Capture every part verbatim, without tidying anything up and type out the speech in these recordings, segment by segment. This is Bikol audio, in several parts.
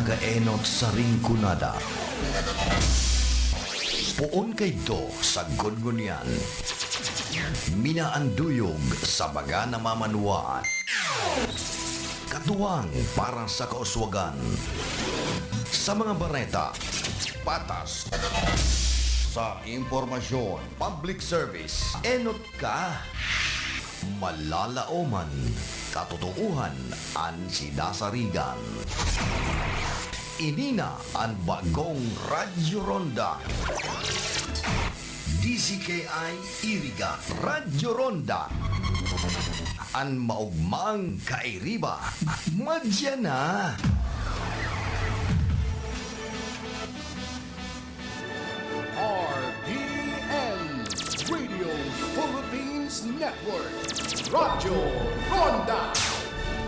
Kaenot sa Rinconada. Poon kaidto sa Gudgunian. Minaanduyog sa mga namamanwaan. Katuwang para sa kauswagan. Sa mga bareta, patas. Sa impormasyon, public service, enot ka. Malalaoman, katotoohan an sinasarigan. Ini na an bagong Radyo Ronda. D Z K I Iriga, Radyo Ronda. An maogmang kairiba, madya na. R P N, Radio Philippines Network, Radyo Ronda,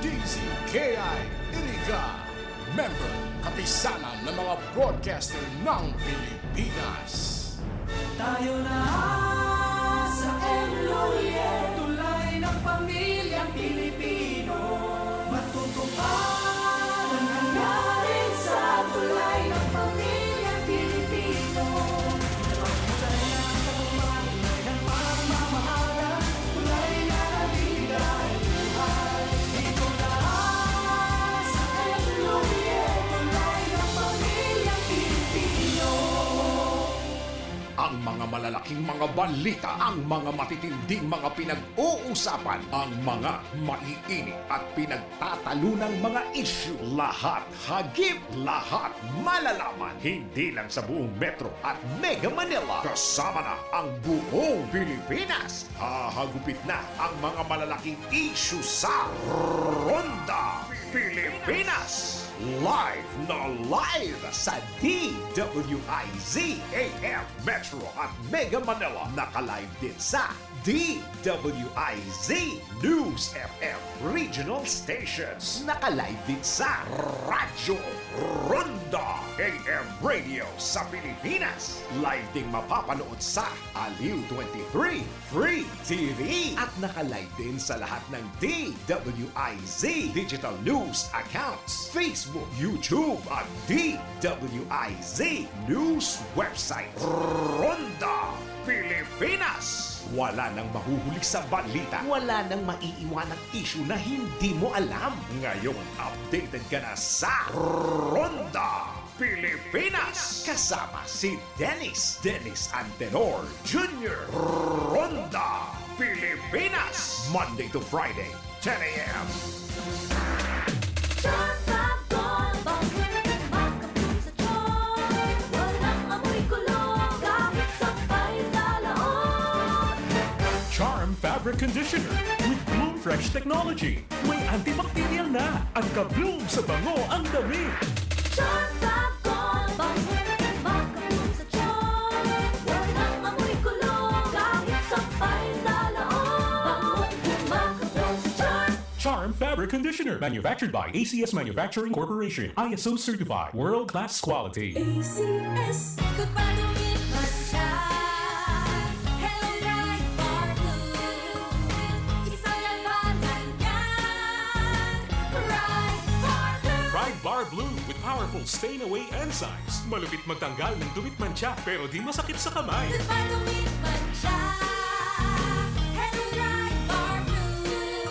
D Z K I Iriga, member, kapisanan ng mga broadcaster ng Pilipinas. Tayo na sa M Lhuillier, tulay ng pamilyang Pilipino. Matutupad ang hangarin sa tulay ng pamilyang Pilipino. Tulay ng pagmamahal, tulay na nagbibigay buhay. Ito na sa M Lhuillier, tulay ng pamilyang Pilipino. Ang mga malalaking mga balita, ang mga matitinding mga pinag-uusapan, ang mga maiinit at pinagtatalunang mga isyu, lahat hagip, lahat malalaman, hindi lang sa buong Metro at Mega Manila. Kasama na ang buong Pilipinas. Hahagupit na ang mga malalaking isyu sa Ronda Pilipinas. Live na live sa D W I Z A M Metro at Mega Manila. Naka-live din sa D W I Z News F M Regional Stations. Naka-live din sa Radyo Ronda A M Radio sa Pilipinas. Live ding mapapanood sa Aliw twenty-three Free T V. At naka-live din sa lahat ng D W I Z digital news accounts, Facebook, YouTube, at D W I Z news website. Ronda Pilipinas. Wala nang mahuhuli sa balita. Wala nang maiiwanang isyu na hindi mo alam. Ngayon, updated ka na sa Ronda Pilipinas. Kasama si Dennis, Dennis Antenor Junior. Ronda Pilipinas. Monday to Friday, ten a.m. Charm Fab Gold, bangkong makapul sa tiyan. Walang amoy kulog, kahit sampay sa laot. Charm Fabric Conditioner with Bloom Fresh Technology. May antibacterial na. Ang ka-Bloom sa bango ang damit. Charm Fab Gold, bangkong makapul sa tiyan. Walang amoy kulog, kahit sampay sa laot. Bangkong makapul sa tiyan. Charm Fabric Conditioner, manufactured by A C S Manufacturing Corporation, I S O certified, world class quality. A C S. Goodbye to me, Pride Bar Blue. Isa lang ba lang yan? Pride Bar Blue. Pride Bar Blue with powerful stain away enzymes. Malupit magtanggal ng dumi at mantsa, pero di masakit sa kamay. Goodbye to me, mantsa. Hello, Pride Bar Blue.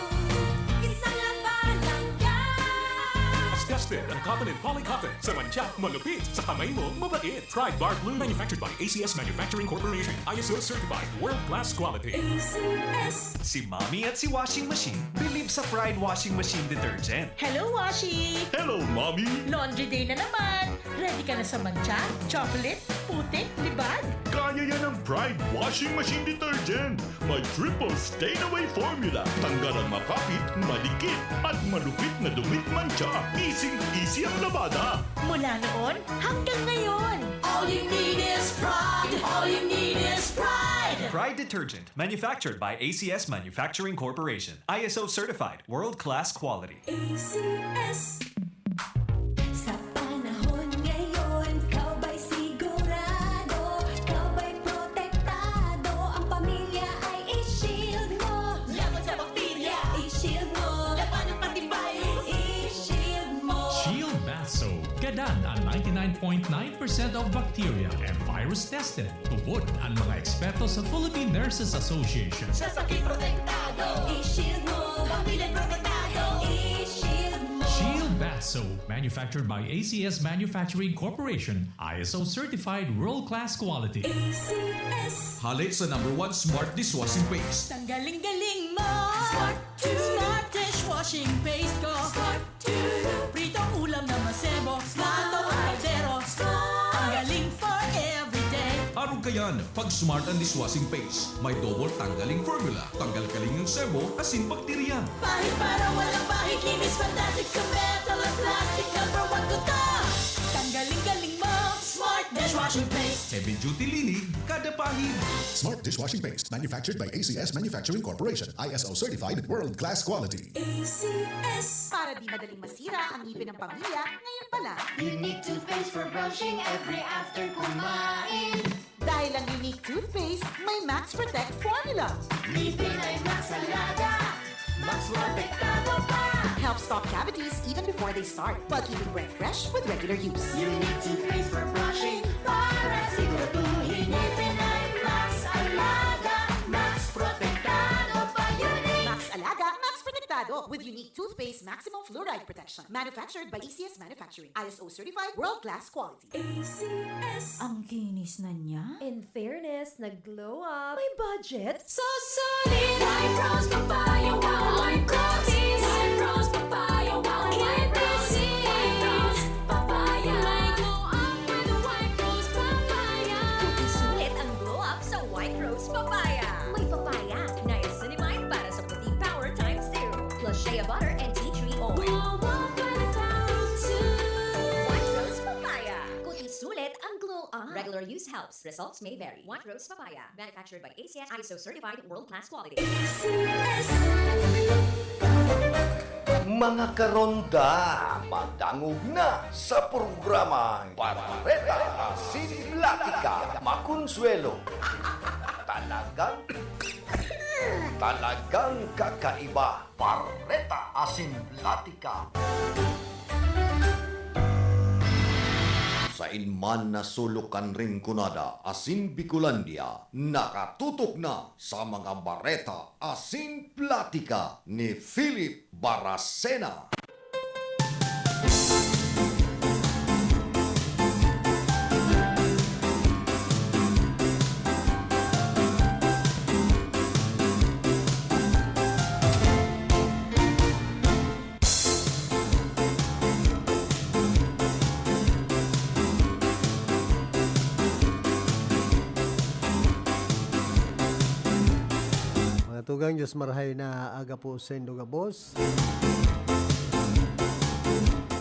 Isa lang ba lang yan? Tested ang cotton and polycotton. Sa mantsa, malupit. Sa kamay mo, mabait. Pride Bar Blue. Manufactured by A C S Manufacturing Corporation. I S O certified. World class quality. A C S. Si Mommy at si Washing Machine believe sa Pride Washing Machine Detergent. Hello, Washi! Hello, Mommy! Laundry day na naman! Ready ka na sa mantsa, chocolate, putik, libag? Kaya yan ng Pride Washing Machine Detergent. May triple stain away formula. Tanggal ang makapit, madikit, at malupit na dumi at mantsa. Easy-easy ang labada. Mula noon hanggang ngayon. All you need is Pride. All you need is Pride. Pride Detergent, manufactured by A C S Manufacturing Corporation. I S O certified, world-class quality. A C S. Sa panahon ngayon, ikaw ba'y sigurado? Ikaw ba'y protektado? Ang pamilya ay i-shield mo. Laban sa bakterya, i-shield mo. Labanan pati virus, i-shield mo. Shield Bath Soap. Kada ninety-nine point nine percent of bacteria and virus tested. Tubod ang mga eksperto sa Philippine Nurses Association. Sa sakit protektado, i-shield mo. Pamilya protektado, i-shield mo. Shield Bath Soap, manufactured by A C S Manufacturing Corporation, I S O certified world-class quality. A C S. Hale sa number one smart dishwashing paste. Tanggaling-galing mo. Smart to. Smart dishwashing paste ko. Smart to. Pritong ulam na masebo. Plato o kaldero. Smart. Tanggaling for everyday. Arog kayan, pag smart ang dishwashing paste. May double tanggaling formula. Tanggal kaling ang sebo, asin bakterya. Pahid para walang pahid. Linis fantastic sa metal at plastic. Number one ko to. Tanggaling-galing mo. Smart dishwashing paste. Heavy duty linig, kada pahid. Smart dishwashing paste, manufactured by A C S Manufacturing Corporation, I S O certified, world-class quality. A C S. Para di madaling masira ang ngipin ng pamilya, ngayon pa lang. Unique toothpaste for brushing every after kumain. Dahil ang Unique Toothpaste may Max Protect Formula. Ngipin ay Max Alaga. Max Protektado pa. Helps stop cavities even before they start, while keeping breath fresh with regular use. Unique toothpaste for brushing para siguraduhin ngipin ay Max Alaga. Max Protektado pa. Unique. Max Alaga, Max Protektado with Unique Toothpaste Maximum Fluoride Protection. Manufactured by A C S Manufacturing. I S O certified, world-class quality. A C S. Ang kinis na niya. In fairness, nag-glow up. May budget. Susulit! White Rose Papaya, wow! White Rose! White Rose Papaya, wow! White Rose! White Rose Papaya! May glow up with White Rose Papaya! Sulit ang glow up sa White Rose Papaya. May papaya, niacinamide para sa puting power times two. Plus shea butter and tea tree oil. Glow up and power too! White Rose Papaya. Kuti sulit ang glow up. Regular use helps. Results may vary. White Rose Papaya. Manufactured by A C S, I S O certified, world-class quality. A C S. Mga karonda, madangog na sa programang Bareta Asin Platika, Makonsuelo. Talagang, talagang kakaiba. Bareta Asin Platika. Sain man na sulok kan Rinconada asin Bicolandia, nakatutok na sa mga bareta asin platika ni Philip Baracena. Mga tugang, Diyos marhay na aga po saindo gabos.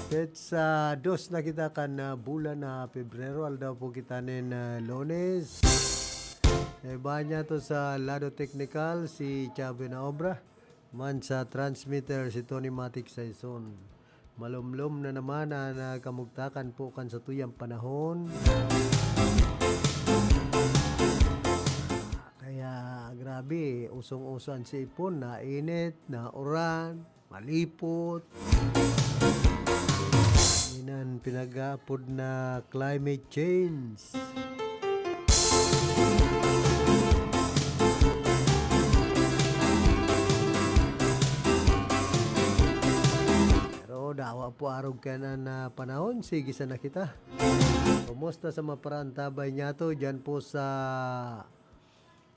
Petsa dos na kita kan, ah, bulan na Pebrero, aldaw po kita nin, ah, Lunes. Kaibahan niya to sa lado teknikal, si Chubby na obra. Man sa transmitter, si Tony Matic Saison. Malumlom na naman an, ah, kamugtakan po kan satuyang panahon. Kaya grabe, usong-uso an sipon, nainit, nauran, malipot. Yan an pinag-aapod na climate change. Pero dawa po arog kaiyan an, ah, panahon, sige sana kita. Kumusta sa mga paraantabay niyato diyan po sa,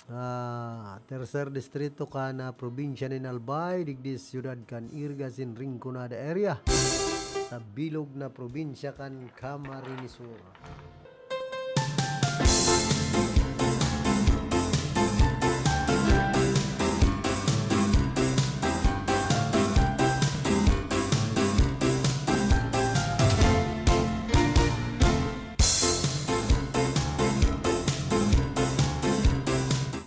ah, tercer distrito kan, ah, probinsya nin Albay, digdi siyudad kan Irga sin Rinconada area, sa bilog na probinsya kan Camarines Sur.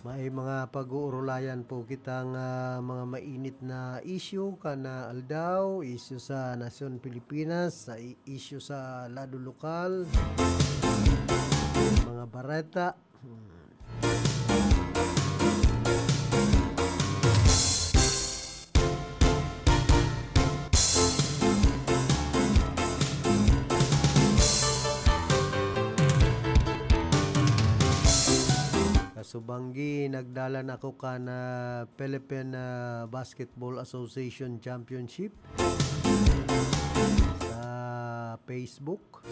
May mga pag-uurulayan po kitang, ah, mga mainit na issue kan, ah, aldaw, issue sa nasyon Pilipinas, sa i-, issue sa lado lokal, mga bareta. Hmm. So, banggi nagdalan ako kan, ah, Philippine, ah, Basketball Association Championship sa Facebook.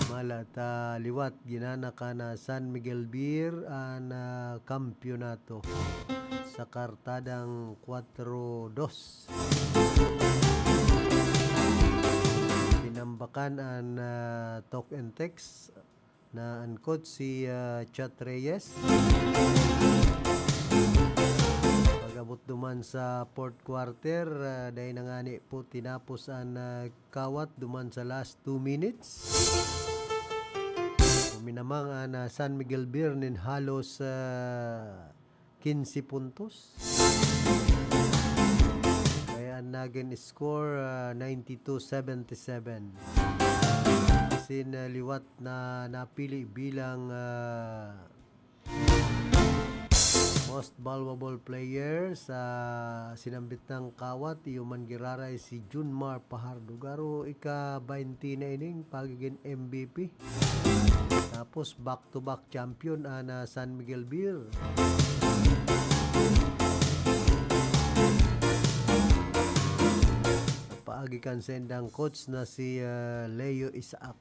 Mala ta liwat, ginana kan, ah, San Miguel Beer an, ah, kampyonato sa kartadang kwatro dos. Tinambakan an, ah, Talk and Text na an coach si, ah, Chat Reyes. Pag-abot duman sa fourth quarter, ah, dai na ngani po tinapos an, ah, kawat duman sa last two minutes. Uminamang an, ah, San Miguel Beer nin halos, ah, quince puntos. Kaya an nagin score, ah, ninety-two seventy-seven. Asin, ah, liwat na napili bilang, ah, most valuable player sa sinambit nang kawat, iyo man giraray si Junmar Pajardo. Garo ika-baynte na ining pagigin M V P. Tapos back-to-back champion an, ah, San Miguel Beer. Sa paagi kan saindang coach na si, ah, Leo Isaac.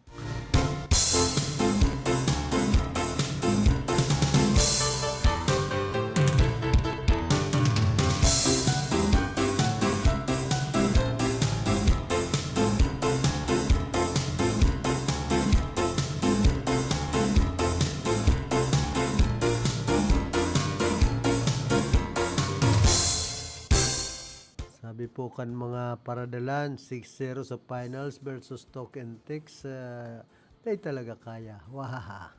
Sabi po kan mga paradalan, six zero sa finals versus Talk and Text, ah, dai talaga kaya. Wahaha.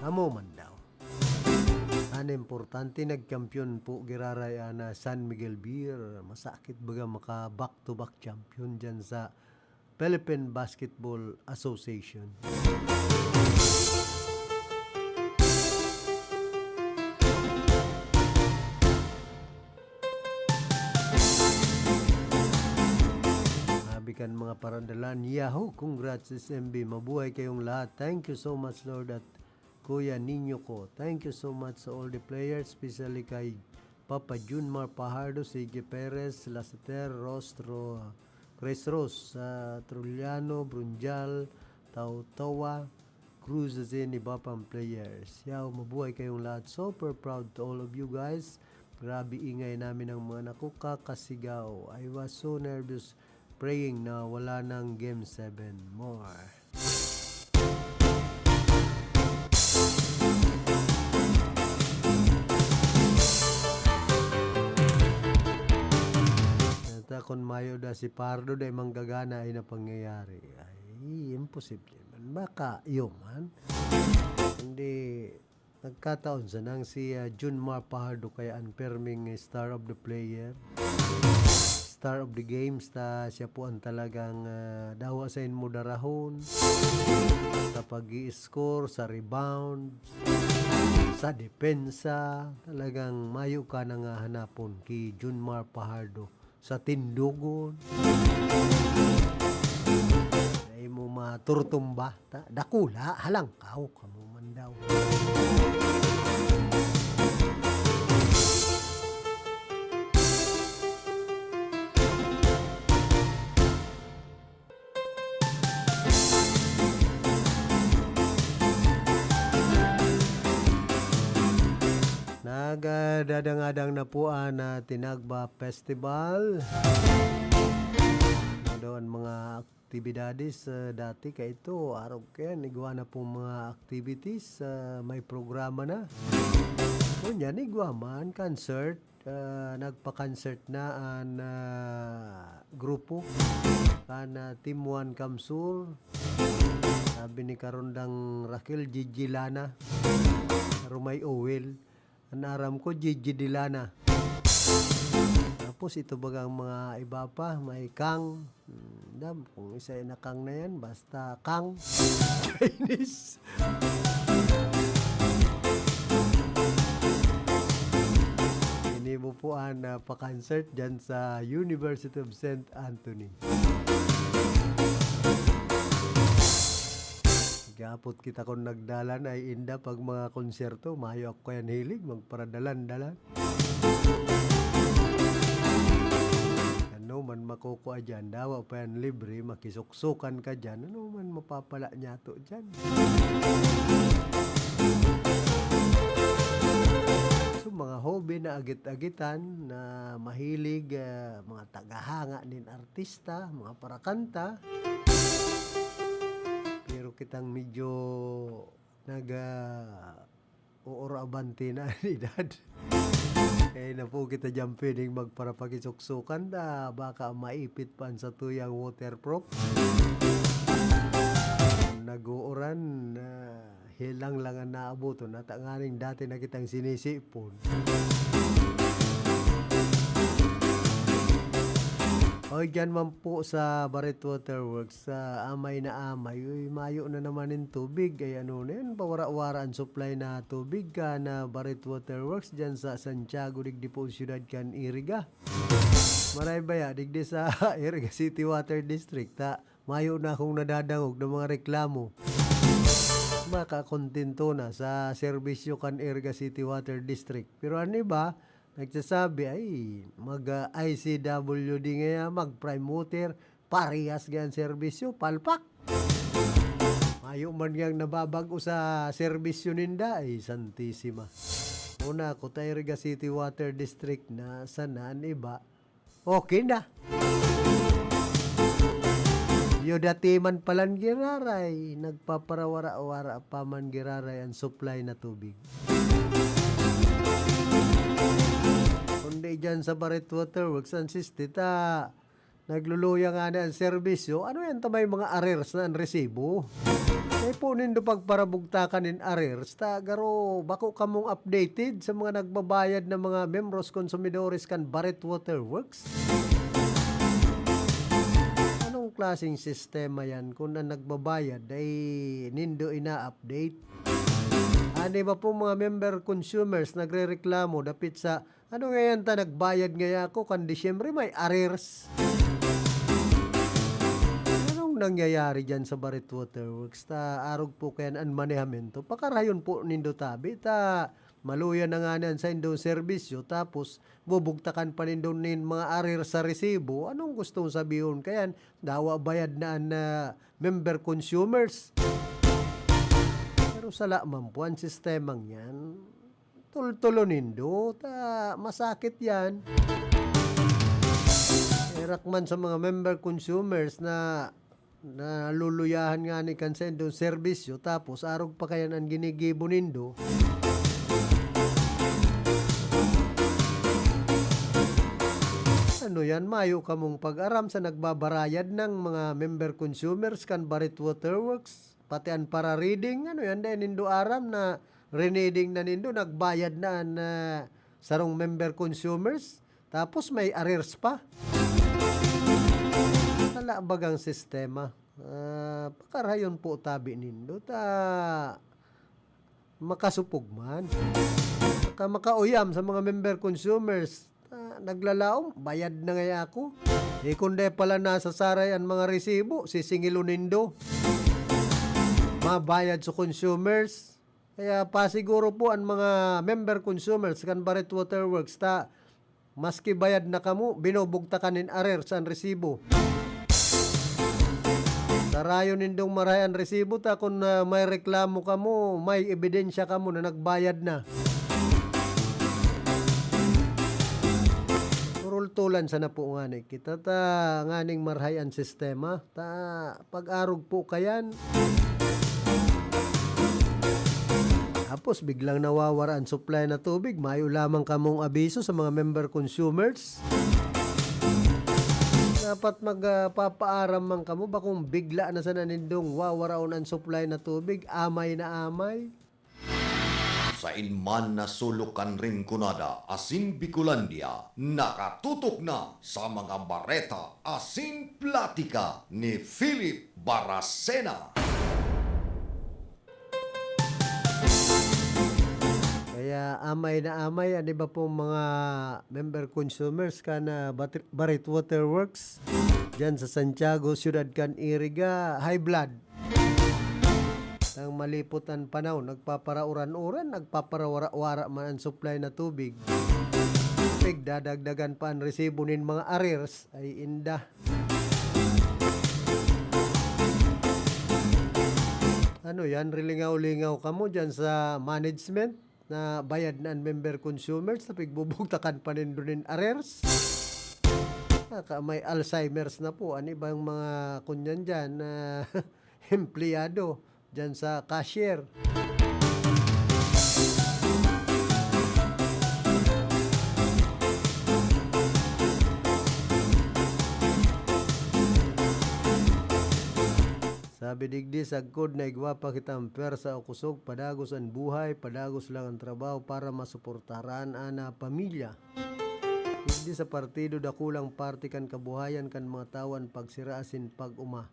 Amo man daw. An importante, nagkampiyon po giraray an, ah, San Miguel Beer. Masakit baga maka back-to-back champion diyan sa Philippine Basketball Association. Sabi kan mga paradalan, "Yahoo! Congrats, S M B. Mabuhay kayong lahat. Thank you so much, Lord, at Kuya Niño ko." Thank you so much sa all the players, especially kay Papa Junmar Pajardo, Sige Perez, Lassiter, Rostro, Chris Ros, ah, Trullano, Brunjal, Tautoa, Cruz, asin iba pang players. Yaw, mabuhay kayong lahat. Super proud to all of you guys. Grabe ingay namin ng mga nakukakasigaw. I was so nervous praying na wala nang Game seven. More. Nata, kun mayo da si Pardo, dai manggagana ay na pangyayari. Ay, imposible man. Baka iyo man. Hindi, nagkataon sanang si, ah, Junmar Pajardo kaya an perming star of the player, star of the games, ta siya po ang talagang, ah, dawa sa inmodarahon, sa pag-i-score, sa rebound, sa depensa. Talagang mayo ka na nga hanapon ki Junmar Pajardo sa tindogon. Dai mo maturtumba, ta dakula, halangkaw, kamo man daw. Nagdadangadang na po an, ah, Tinagba Festival. Ano daw an mga aktibidades, ah, dati kaito, arog kayan, igwa na pong mga activities, ah, may programa na. Ngunyan, igwa man, concert, ah, nagpa-concert na an, ah, grupo kan, ah, Team One Kamsur. Sabi ni karondang Raquel, Gigi Lana, Romay Owel. An aram ko, Gigi Dilana. Tapos ito bagang mga iba pa, may Kang. Hmm, dam, kung isa na Kang na yan, basta Kang. Chinese. Ini mo po ang, ah, pa-concert dyan sa University of Saint Anthony. Apot kita kun nagdalan ay inda pag mga konsyerto, mayo ako kayan hilig magparadalan-dalan. Ano man makukua diyan, dawa pa yan libre, makisuksukan ka diyan, ano man mapapala niyato diyan? So, mga hobby na agit-agitan, na mahilig, ah, mga tagahanga nin artista, mga parakanta. Pero kitang medyo nag, ah, uurabante na an edad. Eh, na po kita diyan pwedeng magparapakisuksukan ta, baka maipit pa an satuyang waterproof. Nag-uuran, ah, hilang lang an naaboton, at tanganing dati na kitang sinisipon. Oy, diyan man po sa Barret Waterworks, sa amay na amay, uy, mayo na naman nin tubig. Ay, ano na yan, pawara-wara an supply na tubig kan Barret Waterworks diyan sa Santiago, digdi po siyudad kan Iriga. Maray baya, digdi sa Iriga City Water District, ta, mayo na akong nadadangog na mga reklamo. Makakontento na sa serbisyo kan Iriga City Water District. Pero an iba, nagsasabi, ay, mag, ah, I C W D ngaya, mag Prime Water, parehas gaya an serbisyo, palpak. Mayo man gayang nababag-o sa serbisyo ninda, ay, Santisima. Una, ako ta Iriga City Water District na, sana an iba, okay na. Iyo dati man palan giraray, nagpaparawara-wara pa man giraray an supply na tubig. Kundi diyan sa Barret Waterworks, an siste ta, nagluluya ngani an serbisyo, ano yan ta may mga arrears na an resibo? Kaya po nindo pagparabugtakan nin arrears, ta garo bako kamong updated sa mga nagbabayad na mga membros konsumidores kan Barret Waterworks. Anong klaseng sistema yan kun an nagbabayad ay nindo ina-update? An iba pong mga member consumers nagrereklamo dapit sa, "Ano ngayan ta, nagbayad ngaya ako, kan Disyembre may arrears." Anong nangyayari diyan sa Barret Waterworks? Ta arog po kayan an manehamento. Pakarayon po nindo tabi, ta maluya na ngani an saindong serbisyo, tapos bubugtakan pa nindo nin mga arrears sa resibo. Anong gustong sabihon kayan? Dawa bayad na an, ah, member consumers. Pero sala man po an sistemang yan. Tultulo nindo, ta masakit yan. Herak man sa mga member consumers na naluluyahan ngani kan saindong serbisyo, tapos arog pa kayan an ginigibo nindo. Ano yan? Mayo kamong pag-aram sa nagbabarayad ng mga member consumers kan Barret Waterworks, pati an para-reading. Ano yan? Dai nindo aram na riniding na nindo, nagbayad na an, ah, sarong member consumers, tapos may arrears pa. Wala bagang sistema. Ah, pakarayon po tabi nindo, ta makasupog man. Saka makauyam sa mga member consumers. Ta naglalaom, bayad na ngaya ako. Eh, kun dai pala nasasaray an mga resibo, sisingilon nindo. Mabayad sa consumers. Kaya pasiguro po an mga member consumers kan Barret Waterworks ta maski bayad na kamo, binubugtakan nin arrears an resibo. Sarayon nindong marahay an resibo ta kun, ah, may reklamo kamo, may ebidensya kamo na nagbayad na. Turultulan sana po ngani kita ta nganing marahay an sistema. Ta pag-arog po kayan. Tapos biglang nawawara an supply na tubig, mayo lamang kamong abiso sa mga member consumers. Dapat mag, ah, papaaram man kamo, bakong bigla na sana nindong wawaraon an supply na tubig, amay na amay. Sain man na sulok kan Rinconada asin Bicolandia, nakatutok na sa mga bareta asin platika ni Philip Baracena. Kaya amay na amay an iba pong mga member consumers kan, ah, Bat-, Barret Waterworks diyan sa Santiago, siyudad kan Iriga, high blood. Tang malipot an panahon, nagpaparauran-uran, nagpaparawara-wara man an supply na tubig. Pigdadagdagan pa an resibo nin mga arrears, ay inda. Ano yan? Rilingaw-lingaw kamo dyan sa management na bayad na an member consumers, tapos igbubugtakan pa nindo nin arrears. Naka, may Alzheimer's na po an ibang mga kunyan dyan na empleyado dyan sa cashier. Sabi digdi, sagkod na igwa pa kitang pwersa o kusog, padagos an buhay, padagos lang ang trabaho para masuportaran an, ah, pamilya. Digdi sa partido, dakulang parte kan kabuhayan kan mga tawo an pagsira asin pag-oma.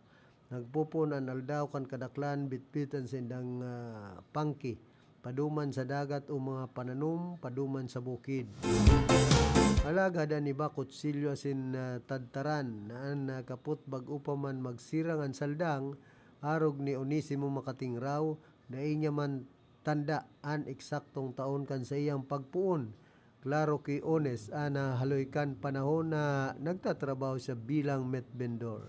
Nagpopoon an aldaw kan kadaklan, bitbit an saindang, ah, pangki, paduman sa dagat o mga pananom, paduman sa bukid. Alagad an iba, kutsilyo asin, ah, tadtaran na an, ah, kapot bag-o pa man magsirang an saldang, arog ni Onesimo Makatingraw, dai niya man tanda an eksaktong taon kan saiyang pagpoon. Klaro ki Ones an haloy kan panahon na nagtatrabaho siya bilang meat vendor.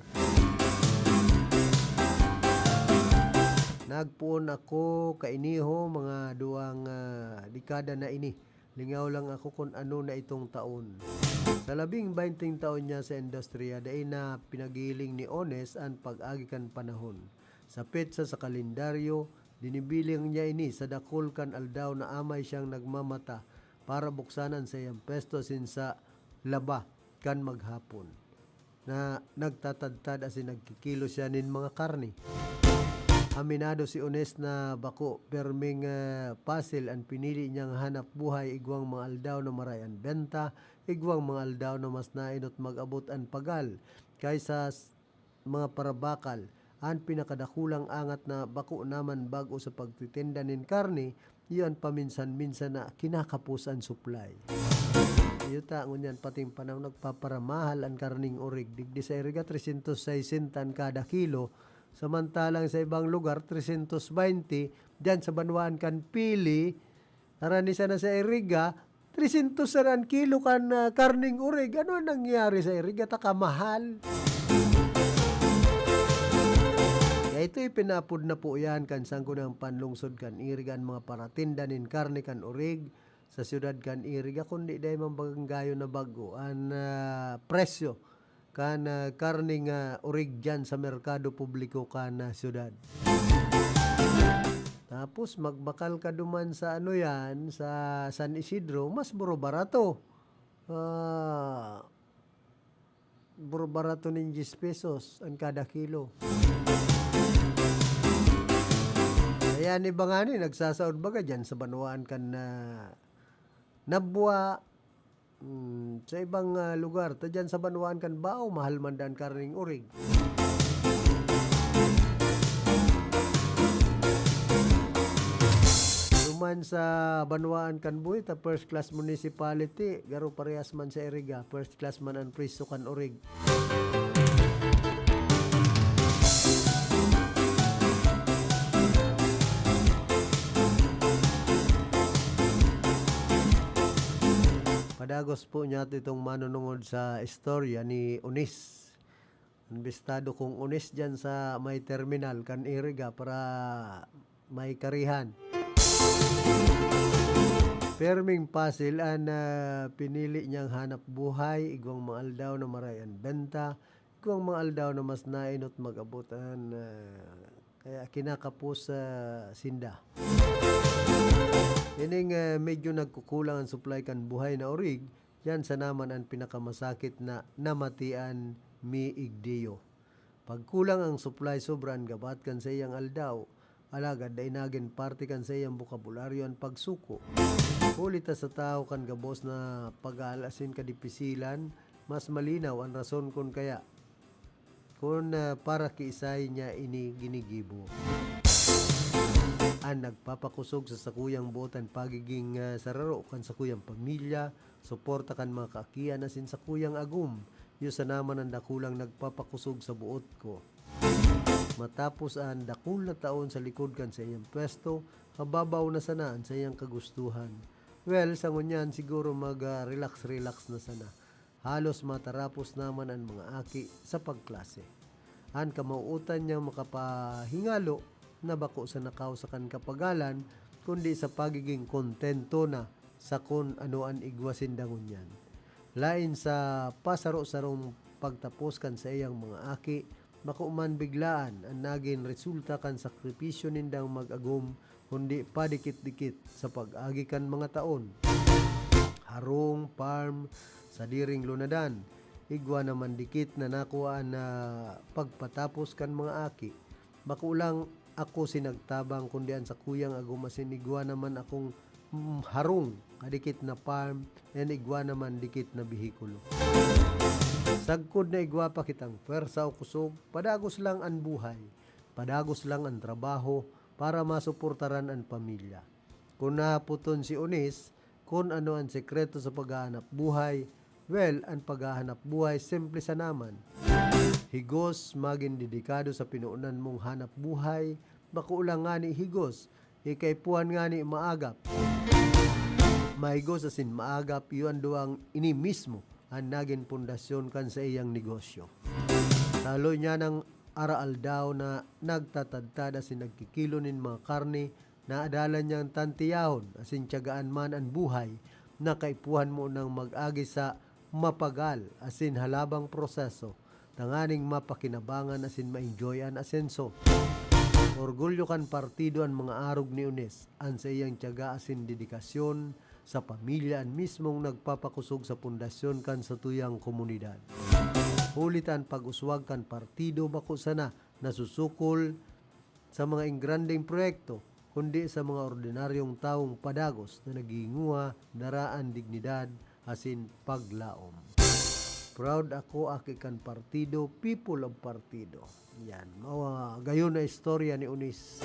Nagpoon ako kaini ho, mga duwang, ah, dekada na ini. Lingaw lang ako kun ano na itong taon. Sa labing baynting taon niya sa industriya, dai na pinagiling ni Ones an pag-agi kan panahon. Sa petsa sa kalendaryo, dinibilang niya ini sa dakul kan aldaw na amay siyang nagmamata para buksan an saiyang pwesto asin sa laba kan maghapon na nagtatadtad asin nagkikilo siya nin mga karne. Aminado si Ones na bako perming, eh, pasil an pinili niyang hanap buhay, igwang mga aldaw na maray an benta, igwang mga aldaw na mas nainot mag-abot an pagal kaysa s-, mga parabakal. An pinakadakulang angat na bako naman bag-o sa pagtitinda nin karne, iyo an paminsan-minsan na kinakapos an supply. Iyo ta, ngunyan pating panahon nagpaparamahal an karneng orig. Digdi sa Iriga, trescientos sesenta an kada kilo, samantalang sa ibang lugar, trescientos baynte. Diyan sa banwaan kan Pili, harani sana sa Iriga, trescientos sana an kilo kan, ah, karneng orig. Ano an nangyari sa Iriga? Ta kamahal. Kaya ito ipinapod na po yan kan Sangguniang Panlungsod kan Iriga, an mga paratinda nin karne kan orig sa siyudad kan Iriga, kundi dai man banggayon na bag-o an, ah, presyo kan, ah, karneng, ah, orig diyan sa merkado publiko kan, ah, siyudad. Tapos magbakal ka duman sa ano yan, sa San Isidro, mas buro barato. Ah, buro barato nin diyes pesos an kada kilo. Kaya an iba ngani, nagsasaod baga diyan sa banwaan kan, ah, Nabua, Hmm, sa ibang, ah, lugar, ta diyan sa banwaan kan Bao, mahal man dan karneng orig. Duman sa banwaan kan Buhi, ta first class municipality, garo parehas man sa Iriga, first class man an presyo kan orig. Padagos po niya itong manunungod sa istorya ni Ones. Imbestado kong Ones dyan sa may terminal kan Iriga para may karihan. Perming pasil an, ah, pinili niyang hanap buhay, igwang mga aldaw na maray an benta, igwang mga aldaw na mas nainot mag-abot an, ah, kaya kinakapos, ah, sinda. Ining, ah, medyo nagkukulang an supply kan buhay na orig, yan sana man an pinakamasakit na namatian mi igdiyo. Pagkulang ang supply, sobra an gabat kan saiyang aldaw. Alagad dai nagin parte kan saiyang bokabularyo an pagsuko. Huli ta sa tawo kan gabos na pag-aal asin kadipisilan, mas malinaw an rason kun kaya, kun, ah, para kiisay niya ini ginigibo. An nagpapakusog sa sakuyang boot an pagiging, ah, sararo kan sakuyang pamilya, suporta kan mga kaakian asin sakuyang agom. Iyo sana man an dakulang nagpapakusog sa boot ko. matapos an dakul na taon sa likod kan saiyang pwesto, mababaw na sana an saiyang kagustuhan. Well, sa ngunyan siguro mag, ah, relax-relax na sana. Halos matarapos naman an mga aki sa pagklase. An kamauotan niyang makapahingalo na bako sa nakaw sa kan kapagalan, kundi sa pagiging kontento na sa kun ano an igwa sinda ngunyan. Lain sa pasaro-sarong pagtapos kan saiyang mga aki, bako man biglaan an nagin resulta kan sakripisyo nindang mag-agom, kundi padikit-dikit sa pag-agi kan mga taon. Harong, farm, sadiring lunadan. Igwa naman dikit na nakuha na pagpatapos kan mga aki. Bako lang ako si nagtabang, kundi an sakuyang agom asin igwa naman akong, mm, harong, kadikit na farm, and igwa naman dikit na behikulo. Sagkod na igwa pa kitang pwersa o kusog, padagos lang an buhay, padagos lang an trabaho para masuportaran an pamilya. Kun nahapoton si Onis kun ano an sekreto sa paghahanap buhay, well, an paghahanap buhay simple sana man. Higos, magin dedikado sa pinuonan mong hanap buhay, bako lang ngani higos, ikaipuhan ngani maagap. Mahigos asin maagap, iyo an duwang ini mismo an nagin pundasyon kan saiyang negosyo. Sa haloy niya nang araaldaw na nagtatadtad asin nagkikilo nin mga karne, naadalan niyang tantiyahon asin tiyagaan man an buhay na kaipuhan mo nang mag-agi sa mapagal asin halabang proseso tanganing mapakinabangan asin ma-enjoy an asenso. Orgulyo kan partido an mga arog ni Onis, an saiyang tiyaga asin dedikasyon sa pamilya an mismong nagpapakusog sa pundasyon kan satuyang komunidad. Huli ta an pag-uswag kan partido bako sana nasusukol sa mga engrandeng proyekto, kundi sa mga ordinaryong tawong padagos na naghihinguha, dara an dignidad asin paglaom. Proud ako, aki kan partido, people of partido. Yan, mga gayon na istorya ni Onis.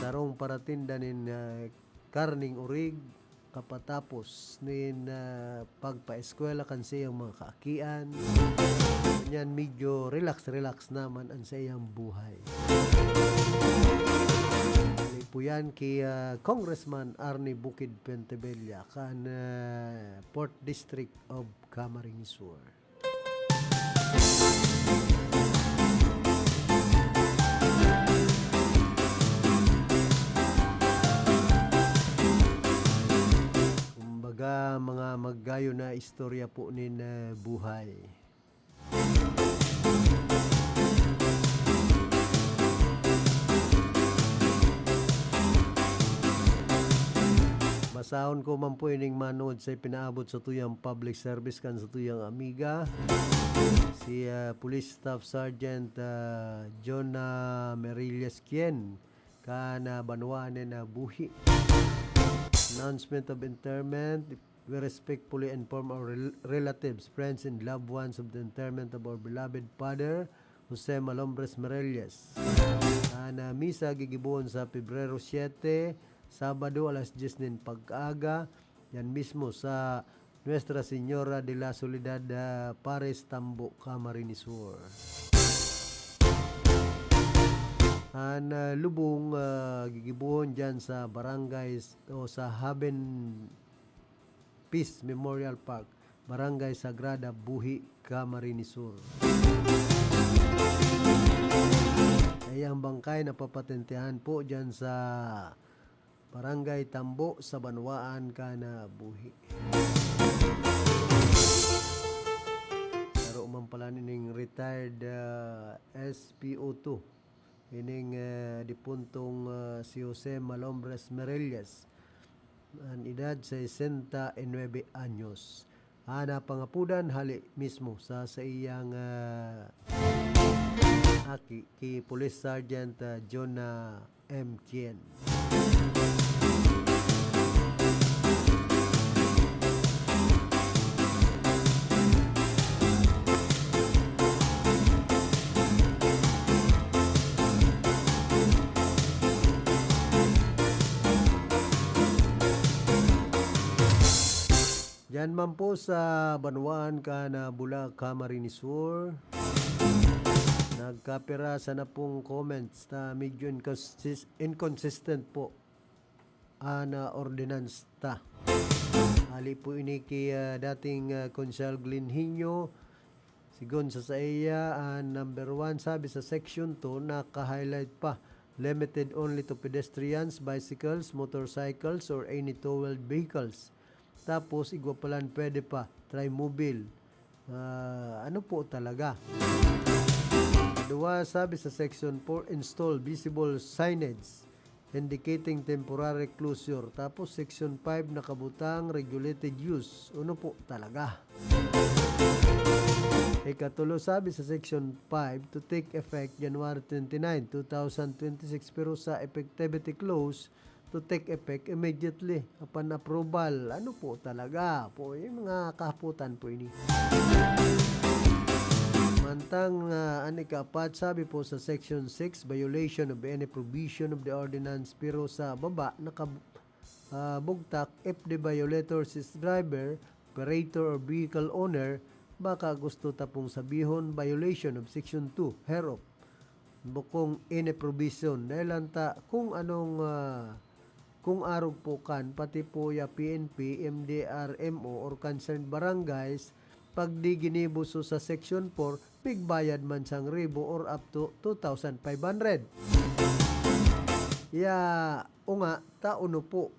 Sarong paratinda nin, ah, karning orig, kapatapos nin, ah, pagpaeskwela kan saiyang mga kaakian. Ngunyan medyo relax-relax naman an saiyang buhay. Huli po yan ki, ah, Congressman Arnie Bukid Pentebella kan, ah, Fourth District of Camarines Sur. Kumbaga, mga magayon na istorya po nin, eh, buhay. Basahon ko man po ining manood sa ipinaabot satuyang public service kan satuyang amiga, si, ah, Police Staff Sergeant, ah, John, ah, Merillas Quien, kan, ah, banwaan nin, ah, Buhi. Announcement of interment. We respectfully inform our rel-, relatives, friends, and loved ones of the interment of our beloved father, Jose Malombres Merelles. An, ah, misa gigibohon sa Pebrero siete, Sabado, alas dyes nin pag-aga, yan mismo sa Nuestra Señora de la Soledad, ah, Pares, Tambo, Camarines Sur. An, ah, lubong, ah, gigibohon dyan sa barangay s-, o sa Haven Peace Memorial Park, Barangay Sagrada, Buhi, Camarines Sur. Kaya ang bangkay napapatentehan po dyan sa Barangay Tambo sa banwaan kan, ah, Buhi. Saro man pala nining retired, ah, S P O two. Ining, ah, dipuntong, ah, si Jose Malombres Merelles. An edad, sesenta y nuebe anyos. Ah, napangapodan hali mismo sa saiyang, ah, aki, ki Police Sergeant, ah, John, ah, M Quien. Diyan man po sa banwaan kan, ah, Bula, Camarines Sur. Nagkapira sana pong comments na medyo inconsist-, inconsistent po an, ah, ordinance ta. Hali po ini ki, ah, dating, ah, Konsehal Glenn Hino. Sigon sa saiya, ah, number one, sabi sa section two, naka-highlight pa, "Limited only to pedestrians, bicycles, motorcycles, or any two-wheeled vehicles." Tapos, igwa palan pwede pa, trimobile. Ah, ano po talaga? Duwa, sabi sa section four, "Install visible signage indicating temporary closure." Tapos section five, nakabutang, "Regulated use." Ano po talaga? Ikatulo, sabi sa section five, "To take effect January twenty-nine, two thousand twenty-six." Pero sa effectivity clause, "To take effect immediately upon approval." Ano po talaga po? Yung mga kahaputan po ini. Mantang, ah, an ikapat, sabi po sa section six, "Violation of any provision of the ordinance." Pero sa baba, naka-, ah, bugtak, "If the violator is driver, operator, or vehicle owner," baka gusto ta pong sabihon, "Violation of section two hereof." Bukong any provision. Dahil lang ta, kung anong, ah, kung arog po kan, pati po ya P N P, M D R, M O, or concerned barangays, pag di ginibo so sa Section four, pigbayad man sang ribo or up to two thousand five hundred. Ya, o nga, ta uno po.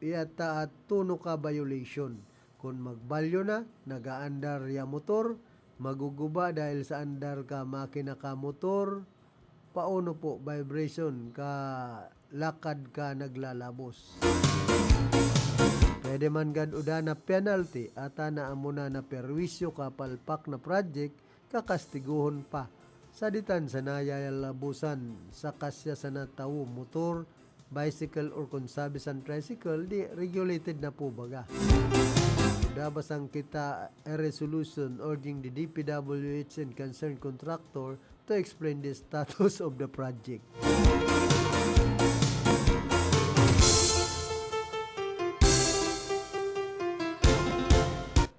Iya ta at tuno ka violation. Kun magbalyo na, nag-aandar ya motor, maguguba dahil sa andar ka makina ka motor, pauno po, vibration ka, lakad ka naglalabos. Pwede man gad uda na penalty, ata na amo na na perwisyo ka palpak na project, kakastigohon pa. Sa ditan sana ya labusan, saka siya sana tawo, motor, bicycle, or kun sabi san tricycle, di regulated na po baga. Dabasang kita a resolution urging the D P W H and concerned contractor to explain the status of the project.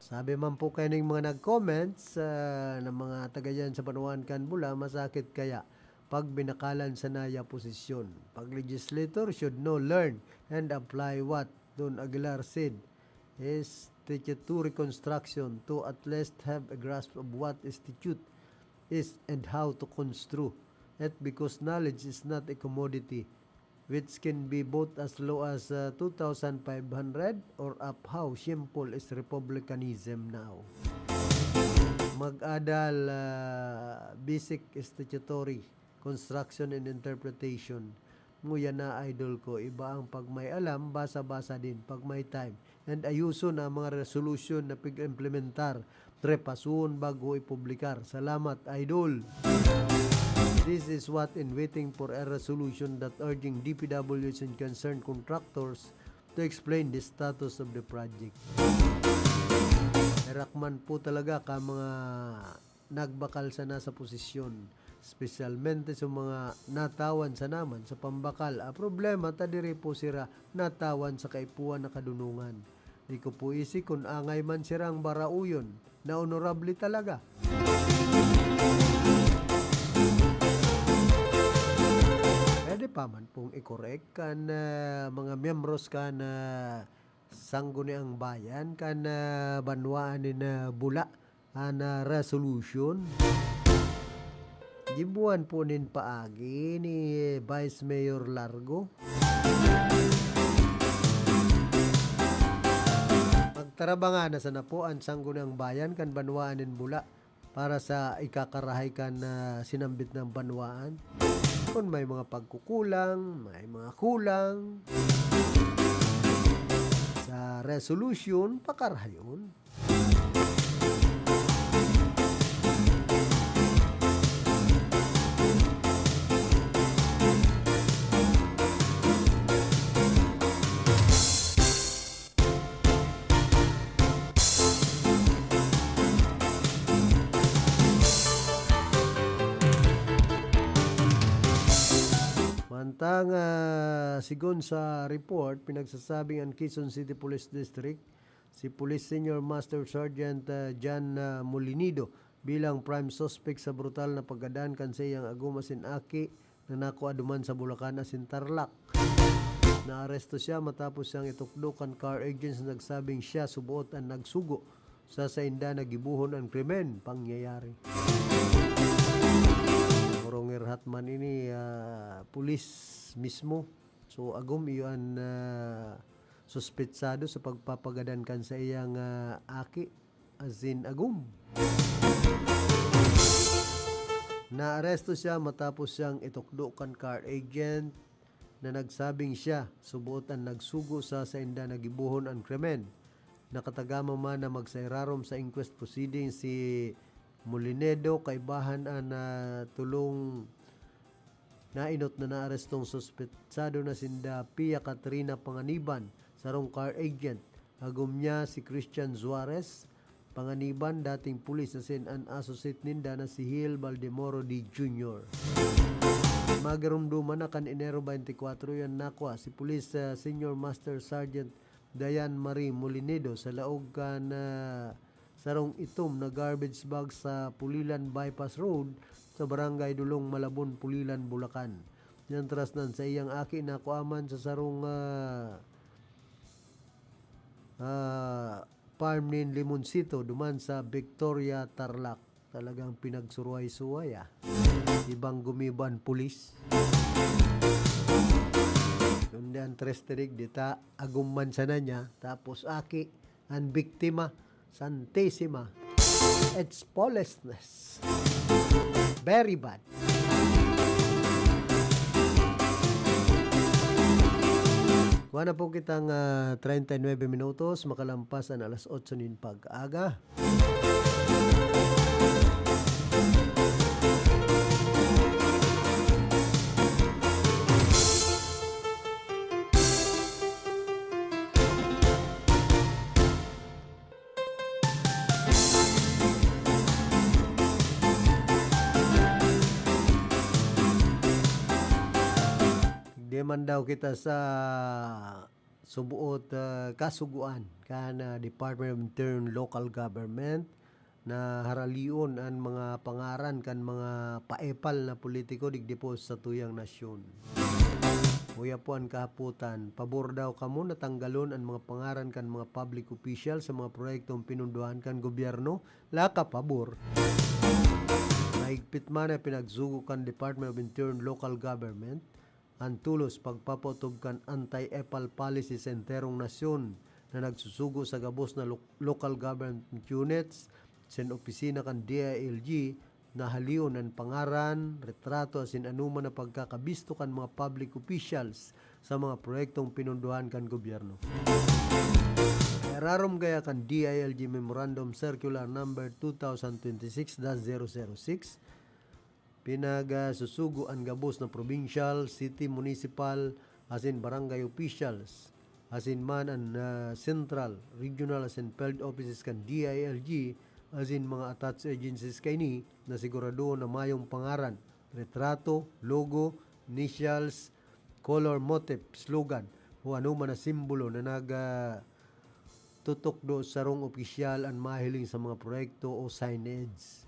Sabi man po kayo ng mga nag-comments, ah, ng mga taga dyan sa Banwaan kan Bula, masakit kaya pag binakalan sa naya posisyon. Pag legislator should know, learn, and apply what Don Aguilar said. Is statutory construction to at least have a grasp of what a statute is and how to construe it, because knowledge is not a commodity which can be bought as low as, uh, two thousand five hundred or up. How shameful is republicanism now. Mag-adal, uh, basic statutory construction and interpretation. Nguya na, idol ko, iba ang pag may alam, basa-basa din pag may time. And ayuson ang mga resolution na pag-implementar. Trepason bago ipublikar. Salamat, idol. This is what in waiting for a resolution that urging D P W H and concerned contractors to explain the status of the project. Herak man po talaga ka mga nagbakal sana sa posisyon, espesyalmente sa mga natawan sana man sa pambakal. Ang problema, ta diri po sira natawan sa kaipuhan na kadunongan. Di ko po isi kun angay man sirang barauyon na honorable talaga. Pwede pa man pong i-correct kan, ah, mga miyembros kan, ah, Sangguniang Bayan kan, ah, banwaan nin, ah, Bula an, ah, resolution. Gibuan po nin paagi ni Vice Mayor Largo. Magtarabanga na sana po an Sangguniang Bayan kan banwaan nin Bula para sa ikakarahay kan, ah, sinambit na banwaan. Kun may mga pagkukulang, may mga kulang sa resolution, pakarahayon. Mantang, ah, sigon sa report, pinagsasabing an Quezon City Police District, si Police Senior Master Sergeant, ah, John, ah, Molinido, bilang prime suspect sa brutal na paggadan kan saiyang agom asin aki na nakua duman sa Bulacan asin Tarlac. Naaresto siya matapos siyang itukdo kan car agents na nagsabing siya suboot an nagsugo sa sainda na gibohon an krimen pangyayari. Morong irhat man ini, ah, pulis mismo. So, agom iyo an, ah, suspetsado sa pagpapagadan kan saiyang, ah, aki, asin agom. Naaresto siya matapos siyang itukdo kan car agent na nagsabing siya suboot an nagsugo sa sainda na gibohon an krimen. Nakatagama man na magsairarom sa inquest proceedings si Molinedo, kaibahan an, ah, tulong nainot na naarestong suspetsado na sinda Pia Katrina Panganiban, sarong car agent. Agom niya si Christian Suarez Panganiban, dating pulis, asin an associate ninda na si Hiel Baldemoro D Junior. Magirumduman na kan Enero twenty-four, iyan nakua si Pulis, ah, Senior Master Sergeant Diane Marie Molinedo sa laog kan, ah, sarong itom na garbage bag sa Pulilan Bypass Road sa Barangay Dulong, Malabon, Pulilan, Bulacan. Mientras nan saiyang aki nakua man sa sarong, ah, ah, farm nin Limonsito duman sa Victoria, Tarlac. Talagang pinagsuruhay-suhay, ah. Ibang gumibo an pulis. Kundi an tres tirig, di ta agom man sana niya, tapos aki, an biktima, Santisima. It's powerlessness. Very bad. Kuha na po kitang, ah, treinta y nueve minutos, makalampas an alas otso nin pag-aga. Di man daw kita sa suboot, ah, kasugoan kan, ah, Department of Interior and Local Government na haralion an mga pangaran kan mga paepal na politiko digdi po sa tuyang nasyon. Uya po an kahapotan, pabor daw kamo na tanggalon an mga pangaran kan mga public official sa mga proyektong pinundohan kan gobyerno? Laka pabor. Mahigpit man na pinagsugo kan Department of Interior and Local Government an tulos pagpapaotob kan anti-epal policy sa enterong nasyon na nagsusugo sa gabos na lo-, local government units, sa opisina kan D I L G, na halion an pangaran, retrato, asin anoman na pagkakabisto kan mga public officials sa mga proyektong pinondohan kan gobyerno. Irarom gaya kan D I L G Memorandum Circular Number two thousand twenty-six dash zero zero six, pinagsusugo an gabos na provincial, city, municipal, asin barangay officials, asin man an, ah, central, regional, asin field offices kan D I L G, asin mga attached agencies kaini na siguradohon na mayong pangaran, retrato, logo, initials, color motif, slogan, o anoman na simbolo na nag, ah, tutukdo sarong opisyal an mahiling sa mga proyekto o signage,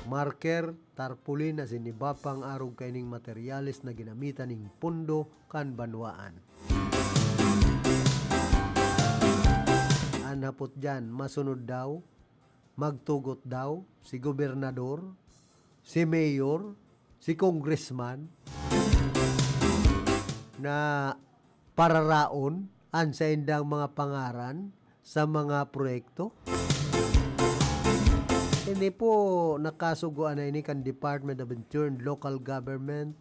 marker, tarpaulin, asin iba pang arog kaining materyales na ginamitan nin pondo kan banwaan. An hapot diyan, masunod daw, magtugot daw si gobernador, si mayor, si congressman na pararaon an saindang mga pangaran sa mga proyekto? Ini po, nakasugoan na ini kan Department of Interior and Local Government.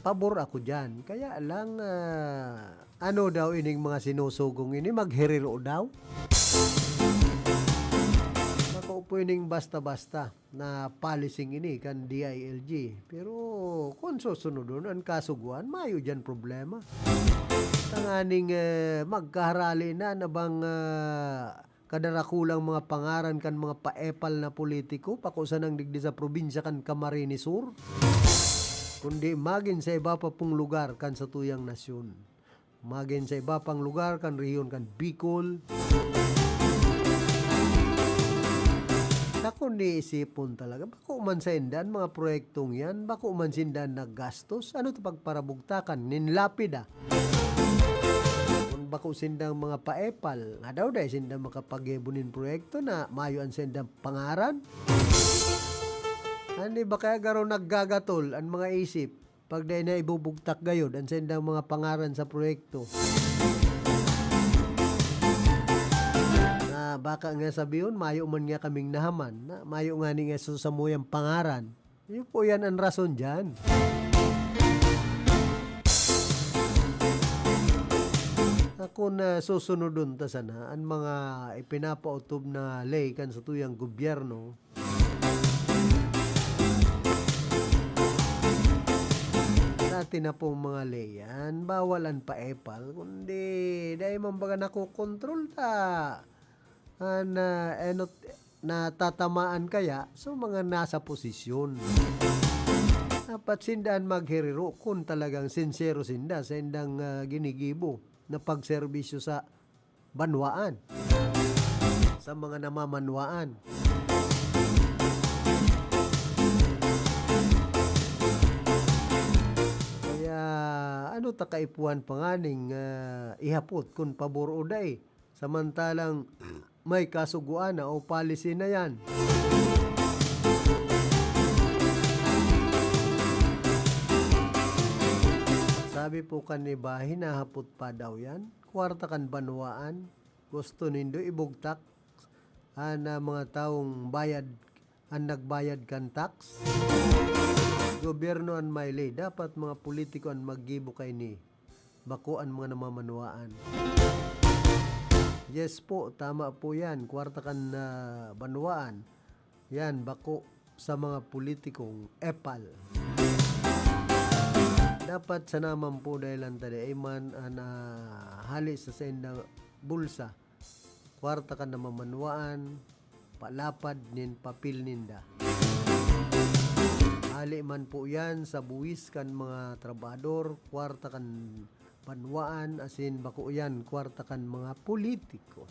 Pabor ako diyan. Kaya lang, ah, ano daw ining mga sinusugong ini? Magherero daw? Bako po ining basta-basta na policing ini kan D I L G. Pero kun susunodon an kasugoan, mayo diyan problema. Tanganing, eh, magkaharali na, na bang, ah, kadarakulang mga pangaran kan mga paepal na politiko, pakusa nang digdi sa probinsya kan Camarines Sur, kundi magin sa iba pa pong lugar kan satuyang nasyon. Magin sa iba pang lugar kan rehiyon kan Bicol. Ako, niisipon talaga, bako man sinda an mga proyektong yan, bako man sinda naggastos, ano ta pagparabugtakan nin lapida? Kun bako sindang mga paepal, nga daw dai sinda makapaggibo nin proyekto na mayo an sindang pangaran? An iba kaya garo naggagatol an mga isip, pag dai na ibubugtak gayod an saindang mga pangaran sa proyekto. Na baka nga sabihon, mayo man nga kaming nahaman, na mayo ngani nga sa samuyang pangaran. Iyo po yan ang rason dyan. Ako na susunodon ta sana, an mga ipinapaotob na ley kan satuyang gobyerno, Dati na pong mga ley yan, bawal an paepal, kundi dai man baga nakokontrol ta an, ah, enot-, natatamaan kaya sa mga nasa posisyon. Dapat sinda an magherero kun talagang sinsero sinda sa indang, ah, ginigibo na pagserbisyo sa banwaan, sa mga namamanwaan. Kaya ano ta kaipuhan pa nganing, ah, ihapot kun pabor o dai, samantalang may kasugoan na o policy na yan? Sabi po kan iba, hinahapot pa daw yan. Kwarta kan banwaan, gusto nindo ibugtak an, ah, mga tawong bayad, an nagbayad kan tax? Gobyerno an may ley, dapat mga politiko an maggibo kaini, bako an mga namamanwaan. Yes po, tama po yan, kwarta kan, ah, banwaan. Yan, bako sa mga politikong epal. Dapat sana man po dahilan ta dai man an, ah, hali sa saindang bulsa, kwarta kan namamanwaan, palapad nin papel ninda. Hali man po yan sa buwis kan mga trabahador, kwarta kan banwaan, asin bako yan kwarta kan mga politiko.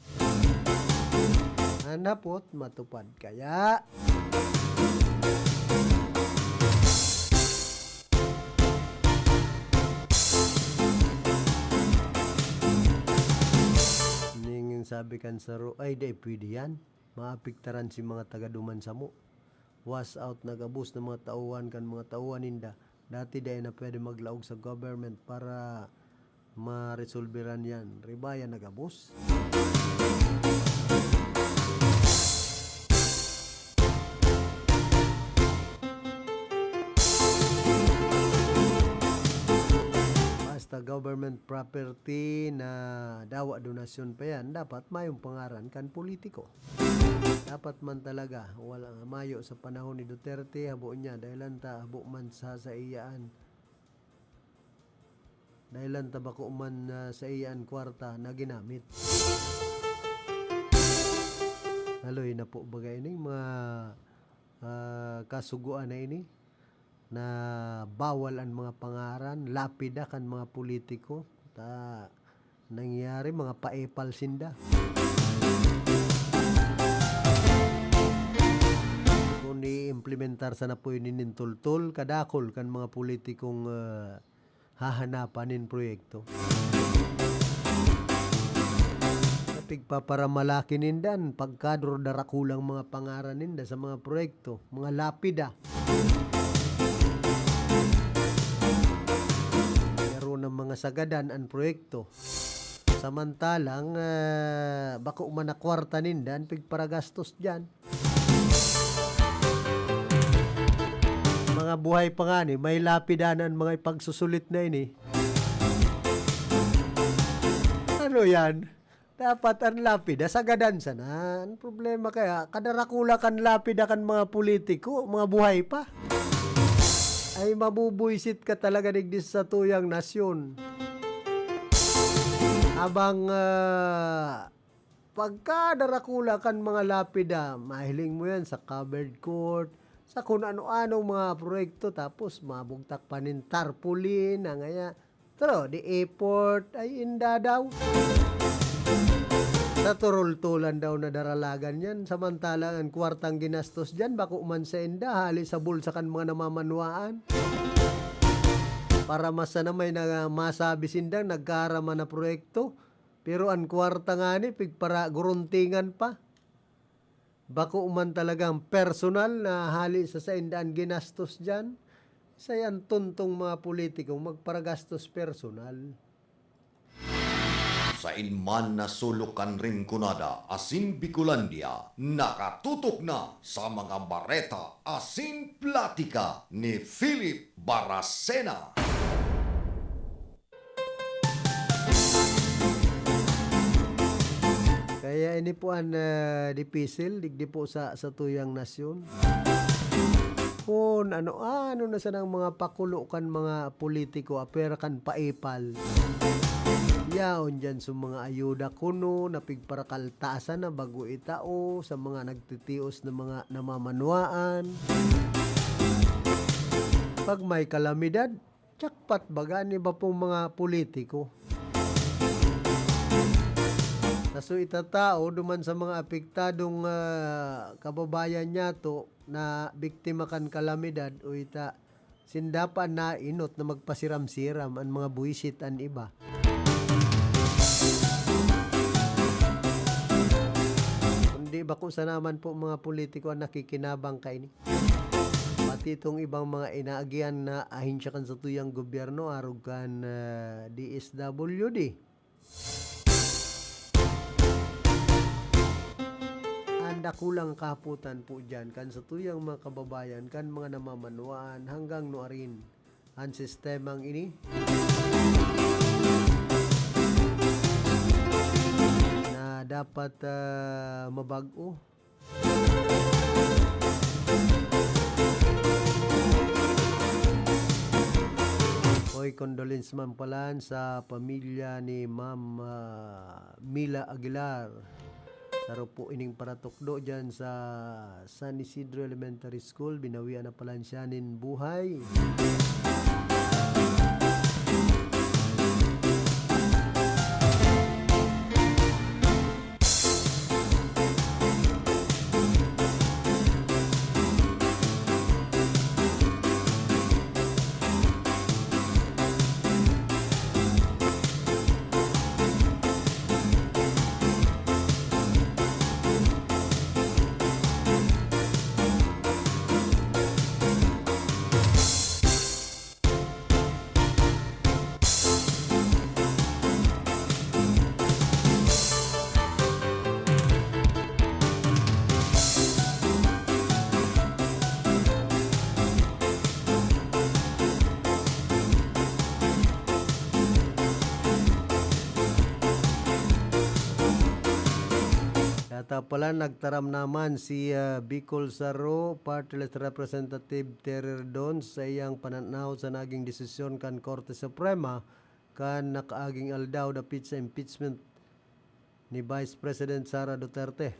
An hapot matupad kaya. Ning sabi kan saro, "Ay, dai pwede yan. Maapektaran si mga taga-duman samo." Wash out na gabos na mga tauhan kan mga tauhan ninda. Dati dai na pwede maglaog sa government para maresolberan yan. Ribaya na gabos. Basta government property na dawa donasyon pa yan, dapat mayong pangaran kan politiko. Dapat man talaga, wala, mayo sa panahon ni Duterte, habo niya, dahilan ta, habo man sa, sa iyaan. Dahilan ta bako man, ah, sa iyaan kwarta na ginamit. Haloy na po baga ining mga, ah, kasugoan na ini. Na bawal an mga pangaran, lapida kan mga politiko. Ta, nangyayari, mga paepal sinda. Kung i-implementar sana po ini nin tultol, kadakol kan mga politikong, ah, hahanapan nin proyekto. Sa pigpaparamalaki nindan, pagkador darakulang mga pangaran ninda sa mga proyekto, mga lapida. Garo na mga sagadan an proyekto. Samantalang, ah, bako man na kwarta ninda an pigparagastos diyan. Mga buhay pa ngani, may lapida na an mga ipagsusulit na ini. Ano yan? Dapat an lapida, sagadan sana. An problema kaya, kadarakula kan lapida kan mga politiko, mga buhay pa. Ay, mabubwisit ka talaga digdi sa satuyang nasyon. Abang, ah, pagkadarakula kan mga lapida, mahiling mo yan sa covered court, sa kun ano-anong mga proyekto, tapos mabugtak pa nin tarpaulin, na ngaya, through the airport, ay inda daw. Naturultulan daw na daralagan yan, samantalang an kwartang ginastos diyan bako man sainda, hali sa bulsa kan mga namamanwaan. Para mas sana may na masabi sindang nagkaaraman na proyekto, pero an kwarta ngani pigparaguruntingan pa. Bako man talagang personal na hali sa sainda an ginastos diyan, sa yan tontong mga politiko magparagastos personal. Sain man na sulok kan Rinconada asin Bicolandia, nakatutok na sa mga bareta asin platika ni Philip Baracena. Kaya ini po an, ah, dipisil digdi po sa, sa tuyang nasyon. Kun ano-ano na sanang mga pakulo kan mga politiko, apwera kan paipal. Yaon diyan sa mga ayuda kuno na pigparakaltasan na bago itao sa mga nagtitios na mga namamanwaan. Pag may kalamidad, jackpot baga ni iba pong mga politiko. Sa so itatao duman sa mga apektadong, ah, kababayan niyato na biktima kan kalamidad o ita, sinda pa nainot na magpasiram-siram an mga buwisit an iba. Kundi bako sana man po mga politiko an nakikinabang kaini. Pati itong ibang mga inaagihan na ahensya kan satuyang gobyerno, arog kan, ah, D S W D. Ang dakulang kahapotan po diyan kan satuyang mga kababayan, kan mga namamanwaan hanggang nuarin an sistemang ini na dapat, ah, mabag-o. Oy, condolence man palan sa pamilya ni Ma'am, ah, Mila Aguilar. Saro po ining paratukdo dyan sa San Isidro Elementary School. Binawian na palan siya nin buhay. Yata pala nagtaram naman si, ah, Bicol Saro Party List Representative Terry Redon sa iyang pananaw sa naging desisyon kan Korte Suprema kan nakaaging aldaw dapit sa impeachment ni Vice President Sara Duterte.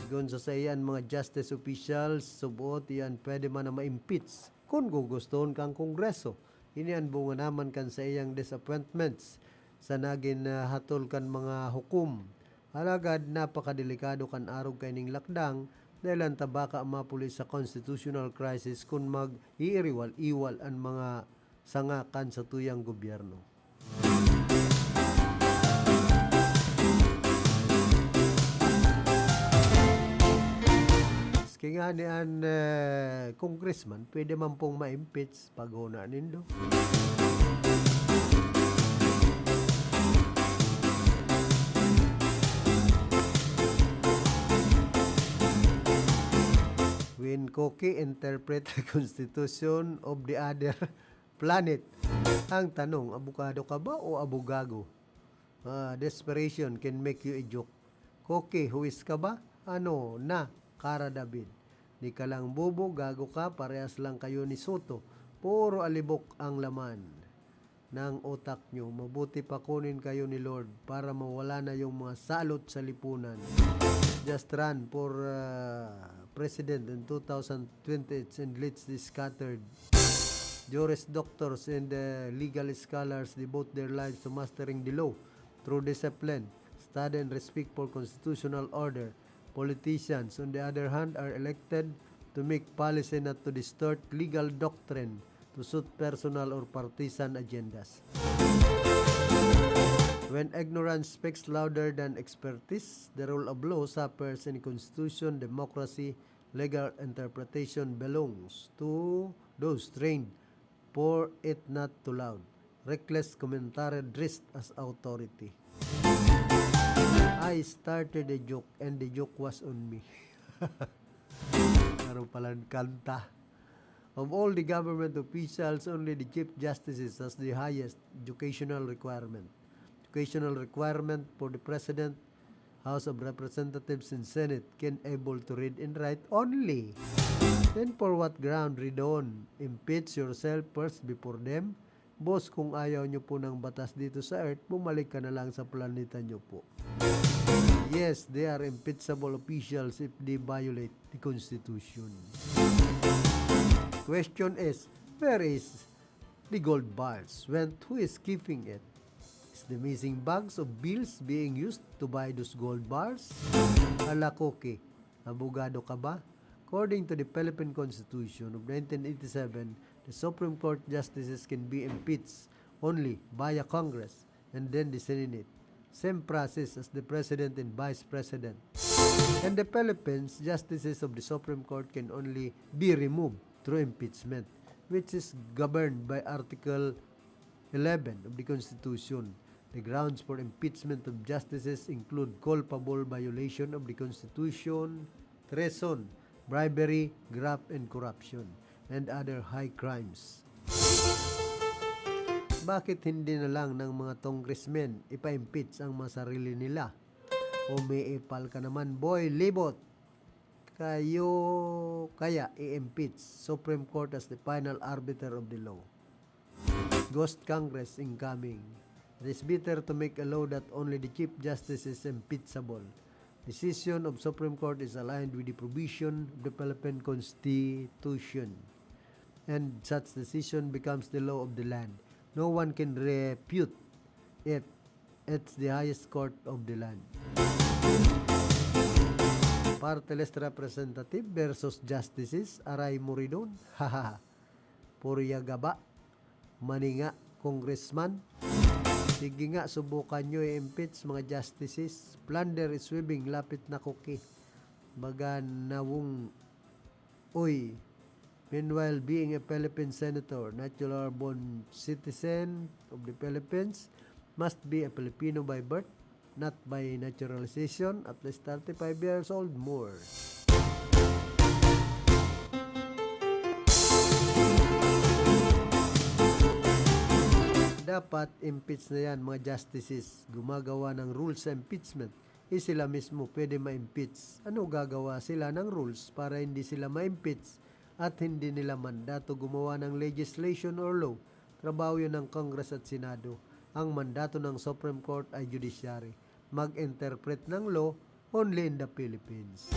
Sigon sa saiya, an mga justice officials, subot iyan pwede man na ma-impeach kun gugustohon kan Kongreso. Ini an bunga naman kan saiyang disappointments sa nagin, ah, hatol kan mga hukom. Alagad napakadelikado kan arog kaining lakdang dahil an tabaka mapuli sa constitutional crisis kun mag-iiriwal-iwal an mga sanga kan satuyang gobyerno. Maski ngani an, eh, congressman, pwede man pong ma-impeach, paghona nindo. When Koki interpret the constitution of the other planet. Ang tanong, abogado ka ba o abogago? Ah, desperation can make you a joke. Koki, huwis ka ba? Ano na, Kara David? Di ka lang bobo, gago ka, parehas lang kayo ni Soto. Puro alibok ang laman ng utak nyo. Mabuti pa kunin kayo ni Lord para mawala na yung mga salot sa lipunan. Just run for, ah, president in two thousand twenty-eight and let's the scattered Juris Doctors and, uh, legal scholars devote their lives to mastering the law through discipline, study and respect for constitutional order. Politicians, on the other hand, are elected to make policy, not to distort legal doctrine to suit personal or partisan agendas. When ignorance speaks louder than expertise, the rule of law suffers in constitution, democracy, legal interpretation belongs to those trained for it not to loud. Reckless commentary dressed as authority. I started a joke and the joke was on me. Araw palan kanta. Of all the government officials, only the Chief Justices has the highest educational requirement. Educational requirement for the President, House of Representatives, and Senate can able to read and write only. Then for what ground, Ridon? Impeach yourself first before them? Boss, kung ayaw nyo po ng batas dito sa Earth, bumalik ka na lang sa planeta nyo po. Yes, they are impeachable officials if they violate the Constitution. Question is, where is the gold bars? Went, who is keeping it? Is the missing bags of bills being used to buy those gold bars? Hala, Cookie, abogado ka ba? According to the Philippine Constitution of nineteen eighty-seven, the Supreme Court justices can be impeached only by a Congress and then the Senate. Same process as the President and Vice President. In the Philippines, justices of the Supreme Court can only be removed through impeachment, which is governed by Article eleven of the Constitution. The grounds for impeachment of justices include culpable violation of the Constitution, treason, bribery, graft, and corruption, and other high crimes. Bakit hindi na lang ng mga congressmen ipa-impeach ang mga sarili nila? Umiipal ka naman, boy, libot! Kayo kaya i-impeach? Supreme Court as the final arbiter of the law. Ghost Congress incoming. It is better to make a law that only the Chief Justice is impeachable. Decision of Supreme Court is aligned with the provision of the Philippine Constitution. And such decision becomes the law of the land. No one can refute it. It's the highest court of the land. Parteless representative versus justices, aray mo ridon. Hahaha. Purya gaba. Maninga, congressman. Sige nga, subukan nyo i-impeach mga justices. Plunder is swimming, lapit na, Cookie. Baga nawong, uy. Meanwhile, being a Philippine senator, natural born citizen of the Philippines, must be a Filipino by birth, not by naturalization, at least thirty-five years old more. Dapat impeach na yan, mga justices. Gumagawa ng rules sa impeachment. Eh, sila mismo pwede ma-impeach. Ano gagawa sila ng rules para hindi sila ma-impeach at hindi nila mandato gumawa ng legislation or law? Trabaho yun ng Congress at Senado. Ang mandato ng Supreme Court ay judiciary. Mag-interpret ng law only in the Philippines.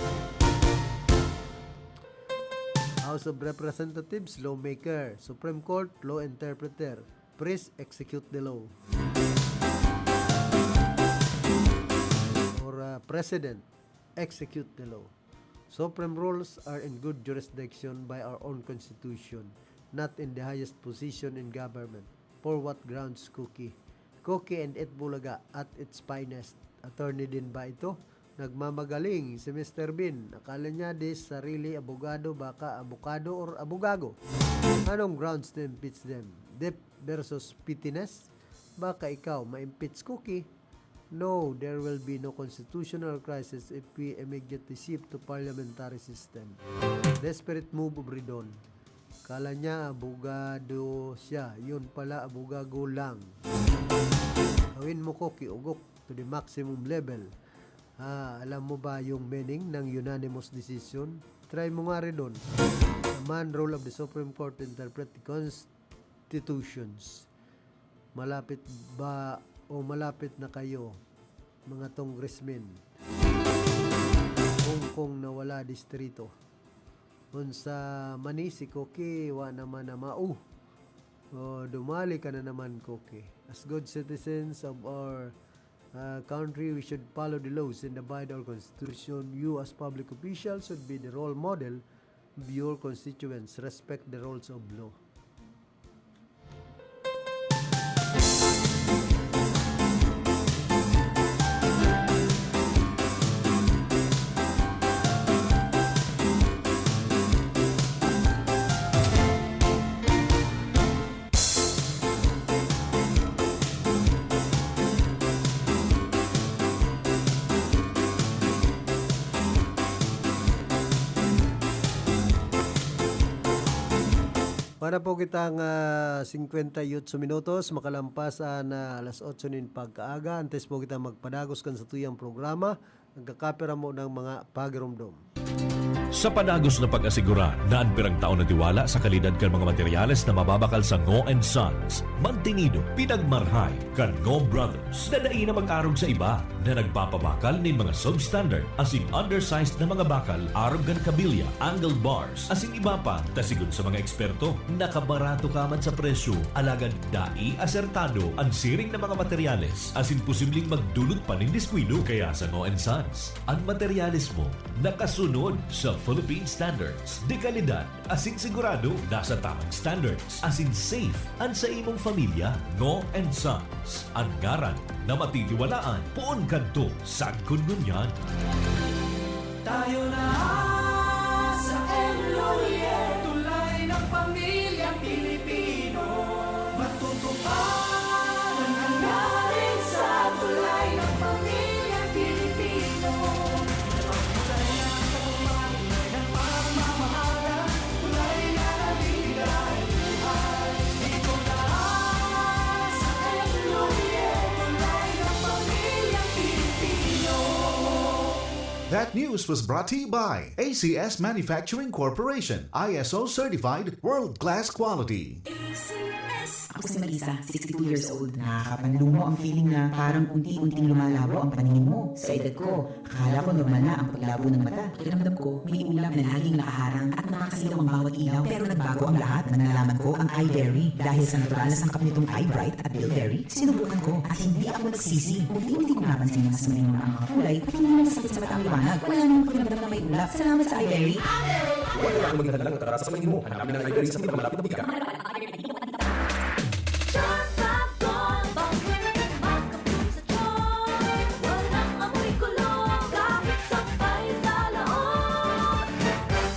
House of Representatives, lawmaker. Supreme Court, law interpreter. Priest, execute the law. Or, uh, President, execute the law. Supreme rules are in good jurisdiction by our own constitution, not in the highest position in government. For what grounds, Cookie? Cookie and Itbulaga at its finest. Attorney din ba ito? Nagmamagaling si Mister Bean. Akala niya di sarili abogado, baka abogado or abogago. Anong grounds to impeach them? Death versus pettiness? Baka ikaw ma-impeach, Cookie? No, there will be no constitutional crisis if we immediately shift to parliamentary system. Desperate move of Ridon. Kala niya abogado siya, yun pala abogago lang. Gawin mo ko kiugok to the maximum level. Ah, alam mo ba yung meaning ng unanimous decision? Try mo nga, Ridon. The man role of the Supreme Court to interpret the constitutions. Malapit ba o malapit na kayo, mga congressmen? Hong Kong na wala distrito. Unsa man ni si Cookie, wa naman na mao. O, dumali ka na naman, Cookie. As good citizens of our, uh, country, we should follow the laws and abide our constitution. You as public officials should be the role model of your constituents. Respect the rules of law. Para po kitang, ah, singkwenta y otso minutos, makalampas an, ah, alas otso nin pagkaaga, antes po kita magpadagos kan satuyang programa, nagkakapira mo ng mga pagiromdom. Sa padagos na pag-asigurar na an pirang taon na tiwala sa kalidad kan mga materyales na mababakal sa Ngo and Sons, mantinido, pinagmarhay kan Ngo Brothers na dai na mag-arog sa iba na nagpapabakal nin mga substandard asin undersized na mga bakal arog kan kabilya, angled bars, asin iba pa, ta sigon sa mga eksperto, nakabarato ka man sa presyo, alagad dai asertado an siring na mga materyales, asin posibleng magdulot pa nin diskuido. Kaya sa Ngo and Sons, an materyales mo nakasunod sa Philippine standards, de kalidad asin sigurado nasa tamang standards, asin safe an sa imong pamilya. Ngo and Sons, an ngaran na matitiwalaan poon kadto sagkod ngunyan. Tayo na sa M Lhuillier, tulay ng pamilyang Pilipino. Matutupad ang hangarin sa tulay ng pamilyang Pilipino. Tulay ng pagmamahal, tulay na nagbibigay buhay. Ito na sa M Lhuillier, tulay ng pamilyang Pilipino. That news was brought to you by A C S Manufacturing Corporation, I S O certified, world-class quality. A C S. Ako si Marisa, sixty-two years old. Nakakapanlumo ang feeling na parang unti-unting lumalabo ang paningin mo. Sa edad ko, akala ko normal na ang paglabo ng mata. Pakiramdam ko, may ulap na laging nakaharang at nakakasilaw ang bawat ilaw. Pero nagbago ang lahat nang nalaman ko ang iBerry. Dahil sa natural na sangkap nitong iBright at Bilberry, sinubukan ko at hindi ako nagsisi. Unti-unti kong napansin na mas malinaw na ang mga kulay at hindi na masakit sa mata ang liwanag. Wala nang pakiramdam na may ulap. Salamat sa iBerry. Wala na akong maging hadlang na tara sa paningin mo. Hanapin ang iBerry sa pinakamalapit na botika. Sharp Fab Gold, bang makapulong sa tiyan. Walang amoy kulog, kahit sampay sa laot.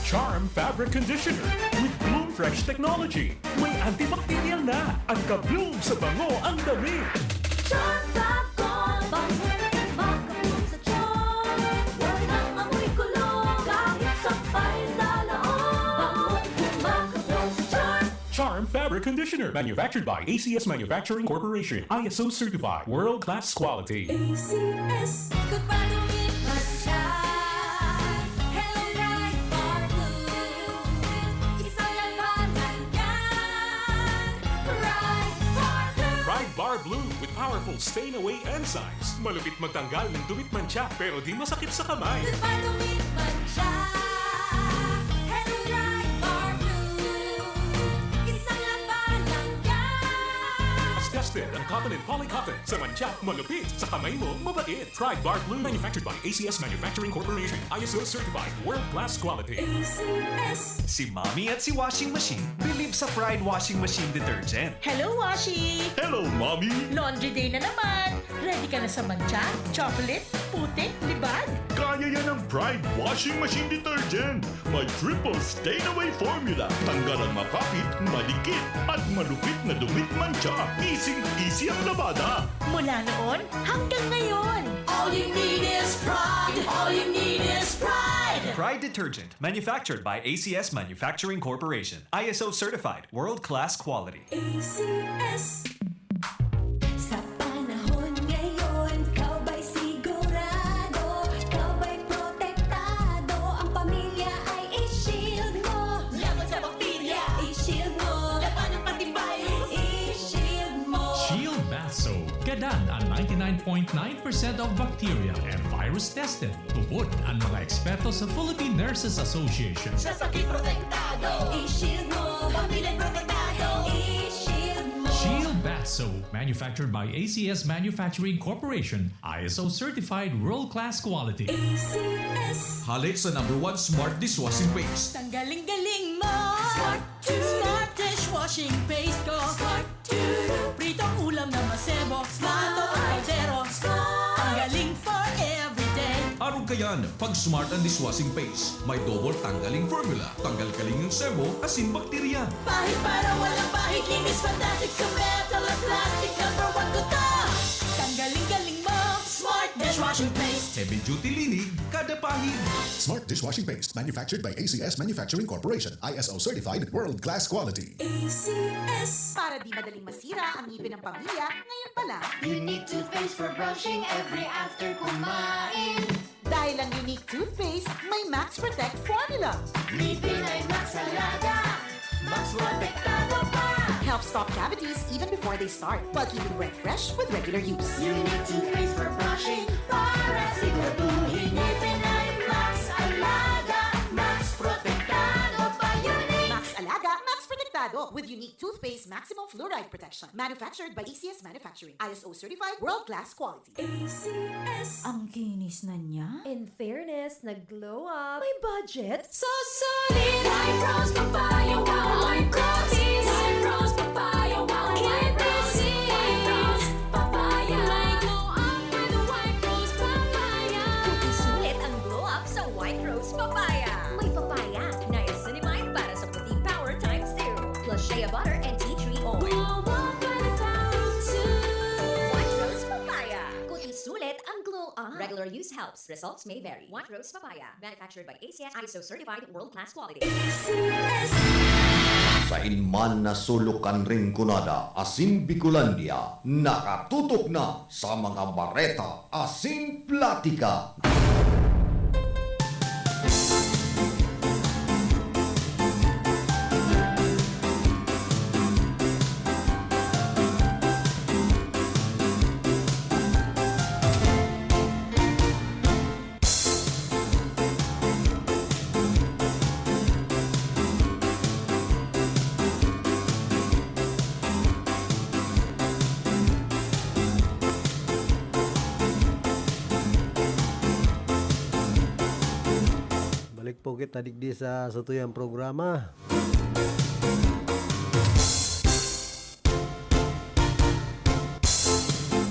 Charm Fabric Conditioner with Bloom Fresh Technology. May antibacterial na. Ang ka-Bloom sa bango ang damit. Sharp Fab Gold, bang makapulong sa tiyan. Walang amoy kulog, kahit sampay sa laot. Bang makapulong sa tiyan. Charm Fabric Conditioner, manufactured by A C S Manufacturing Corporation, I S O certified, world-class quality. A C S. Ikot pa, dumit, mantsa. Hello Pride Bar Blue. Isang labanan yan. Pride Bar Blue. Pride Bar Blue with powerful stain away enzymes. Malupit magtanggal ng dumit, mantsa, pero di masakit sa kamay. Goodbye, dumit, mantsa. Hello Pride Bar Blue. Isang labanan yan. As tested ang cotton and poly cotton. Sa mantsa, malupit. Sa kamay mo, mabait. Pride Bar Blue. Manufactured by A C S Manufacturing Corporation. I S O certified. World class quality. A C S. Si Mommy at si Washing Machine believe sa Pride Washing Machine Detergent. Hello, Washi! Hello, Mommy! Laundry day na naman! Ready ka na sa mantsa, chocolate, putik, libag? Kaya yan ng Pride Washing Machine Detergent. May triple stain away formula. Tanggal ang makapit, madikit, at malupit na dumit, mantsa. Easy-easy ang labada. Mula noon hanggang ngayon. All you need is Pride. All you need is Pride. Pride Detergent, manufactured by A C S Manufacturing Corporation. I S O certified, world-class quality. A C S. Sa panahon ngayon, ikaw ba'y sigurado? Ikaw ba'y protektado? Ang pamilya ay i-shield mo. Laban sa bakterya, i-shield mo. Laban ng antivirus, i-shield mo. Shield Bath Soap. Gadan ang ninety-nine point nine percent of bacteria and virus tested. Tubod an mga eksperto sa Philippine Nurses Association. Sa sakit protektado, i-shield mo. Pamilya protektado, i-shield mo. Shield Bath So, manufactured by A C S Manufacturing Corporation, I S O certified world-class quality. A C S. Hale sa number one smart dishwashing paste. Tanggaling-galing mo. Smart to. Smart dishwashing paste ko. Smart to. Pritong ulam na masebo. Smart. Pritong kaldero. Smart. Tanggaling for everyday. Arog kayan, pag Smart ang dishwashing paste, may double tanggaling formula, tanggal kaling ang sebo, asin bakterya. Pahid para walang pahid, linis fantastic sa metal at plastic. Number one ko to. Tanggaling-galing mo, Smart dishwashing paste. Heavy duty linig, kada pahid. Smart dishwashing paste, manufactured by A C S Manufacturing Corporation, I S O certified, world class quality. A C S. Para di madaling masira ang ngipin ng pamilya, ngayon pa lang. Unique toothpaste for brushing every after kumain. Dahil ang Unique toothpaste, may Max Protect formula. Ngipin ay Max Alaga, Max Protektado pa. Help stop cavities even before they start, while keeping breath fresh with regular use. Unique toothpaste for brushing, para siguraduhin ngipin ay Max Alaga, Max Protektado pa. Unique. Max Alaga, Max Protektado with Unique toothpaste maximum fluoride protection. Manufactured by A C S Manufacturing. I S O certified, world-class quality. A C S. Ang kinis na niya. In fairness, nag-glow up. May budget. So solid! White Rose Papaya, wow! White Rose! White Rose Papaya, wow! White Rose! White Rose Papaya! May glow up with White Rose Papaya! Kung isulit ang glow up sa White Rose Papaya. May papaya, niacinamide para sa puting power times two, plus shea butter and tea tree oil. Glow up with White Rose! White Rose Papaya. Kung isulit ang glow up. Regular use helps. Results may vary. White Rose Papaya. Manufactured by A C S, I S O certified, world-class quality. Sain man na sulok kan Rinconada asin Bicolandia, nakatutok na sa mga bareta asin platika. Balik po kita digdi sa satuyang programa.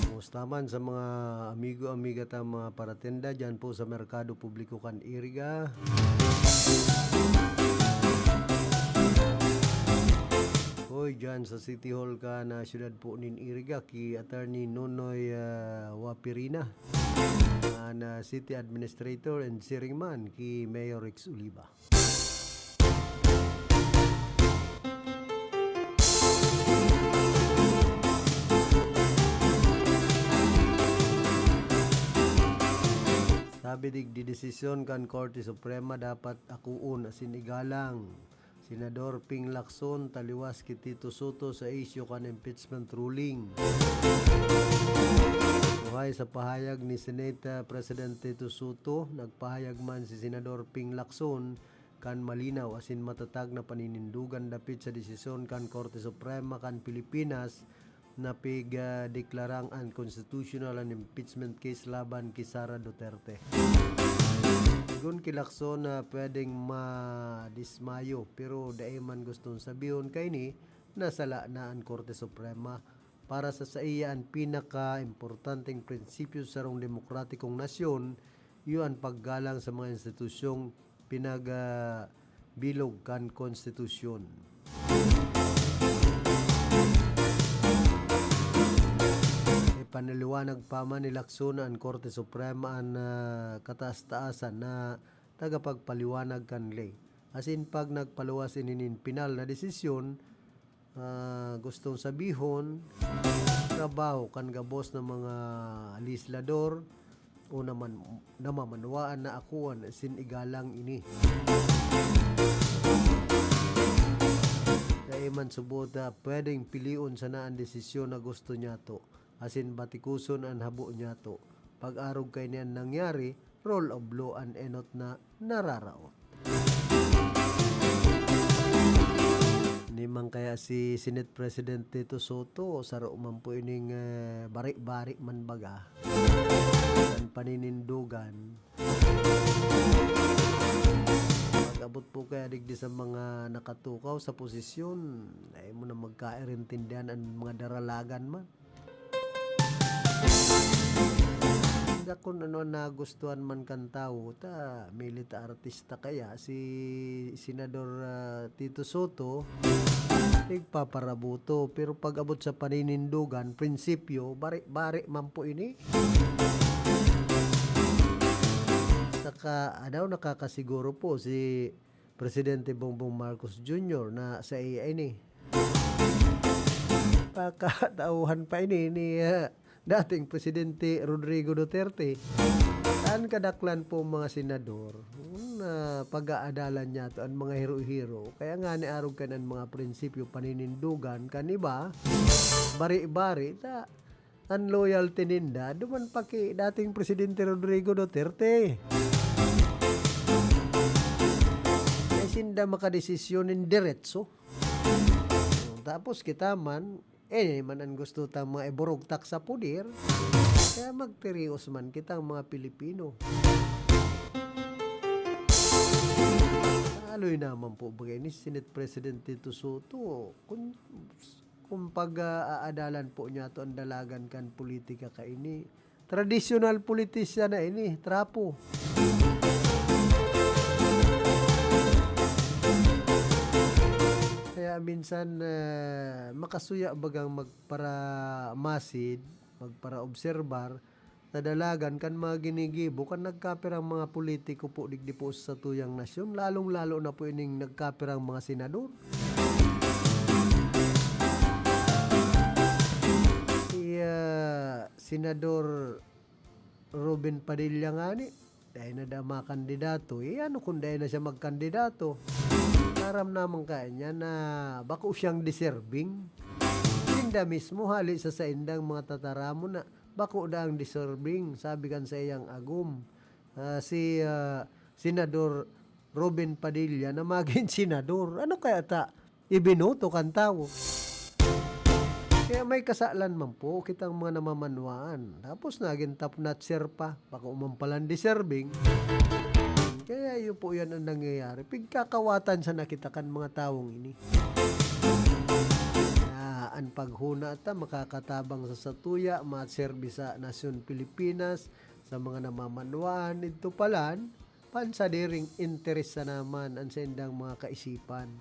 Kumusta man sa mga amigo-amiga ta mga paratenda dyan po sa Merkado Publiko kan Iriga? Hoy, dyan sa City Hall kan siyudad po nin Iriga, ki Attorney Nonoy, ah, Wapirina, an, ah, City Administrator, and siring man ki Mayor Rex Oliva. Sabi digdi, desisyon kan Korte Suprema dapat akoon asin igalang. Senador Ping Lacson taliwas ki Tito Sotto sa isyu kan impeachment ruling. Buhay sa pahayag ni Senate President Tito Sotto, nagpahayag man si Senador Ping Lacson kan malinaw asin matatag na paninindogan dapit sa desisyon kan Korte Suprema kan Pilipinas na pigdeklarang unconstitutional an impeachment case laban ki Sara Duterte. Sigon ki Lacson na pwedeng madismayo, pero dai man gustong sabihon kaini na sala na an Korte Suprema. Para sa saiya, an pinakaimportanteng prinsipyo sa sarong demokratikong nasyon, iyo an paggalang sa mga institusyong pinag, ah, bilog kan konstitusyon. Ipanaliwanag pa man ni Lacson na an Korte Suprema an, ah, kataas-taasan na tagapagpaliwanag kan ley. Asin pag nagpaluwas ini nin pinal na desisyon, ah, gustong sabihon, trabaho kan gabos na mga legislador o naman, namamanwaan na akoan asin igalang ini. Dai man subot na pwedeng pilion sana an desisyon na gusto niyato, asin batikuson an habo niyato. Pag-arog kaini an nangyari, rule of law an enot na nararaot. Ini man kaya si Senate President Tito Sotto, saro man po ining, eh, bari-bari man baga. Kan paninindugan. Pag-abot po kaya digdi sa mga nakatukaw sa posisyon, ay mo na magkairintindihan an mga daralagan man. Inda kun ano an nagustuhan man kan tawo, ta mili ta artista kaya si Senador, ah, Tito Sotto, nagpaparabuto. Pero pag-abot sa paninindugan, prinsipyo, bari-bari man po ini. Saka, ano, nakakasiguro po si Presidente Bongbong Marcos Junior na sa A I ni. Pakatauhan pa ini ni, ah, dating Presidente Rodrigo Duterte. An kadaklan po mga senador, na pag-aadalan niya to an mga hero-hero. Kaya nga ni arog kan an mga prinsipyo paninindugan kan iba, bari-bari, ta, an loyalty ninda, duman pa ki dating Presidente Rodrigo Duterte. Kaya sinda makadesisyon nin diretso. Tapos kita man, eh, man an gusto ta mga iburugtak sa poder, kaya magtirios man kitang mga Pilipino. Aloy naman po bagay ni Senate President Tito Sotto, kung, kung pag-aadalan po niya to ang dalagan kan politika kaini, tradisyonal politisyan na ini, trapo. Kaya minsan, ah, makasuya bagang magparamasid, magparaobserbar sa dalagan kan mga ginigibo kan nagkapirang mga politiko po digdi po sa satuyang nasyon, lalong-lalo na po ining nagkapirang mga senador. Si, ah, Senador Robin Padilla ngani, dai na da makandidato. Eh, ano kung dai na siya magkandidato? Aram naman kaya niya na bako siyang deserving. Sinda mismo, hali sa saindang mga tataramon na bako daang deserving, sabi kan saiyang agom, ah, si, ah, Senador Robin Padilla na magin senador. Ano kaya ta? Ibinoto kan tawo. Kaya may kasalan man po kitang mga namamanwaan. Tapos nagin top notcher pa. Bako man palan deserving. Kaya iyo po yan ang nangyayari. Pigkakawatan sana kita kan mga tawong ini. Na an paghuna ta makakatabang sa satuya, maserbi sa nasyon Pilipinas, sa mga namamanwaan, idto palan, pansadiring interes sana man an saindang mga kaisipan.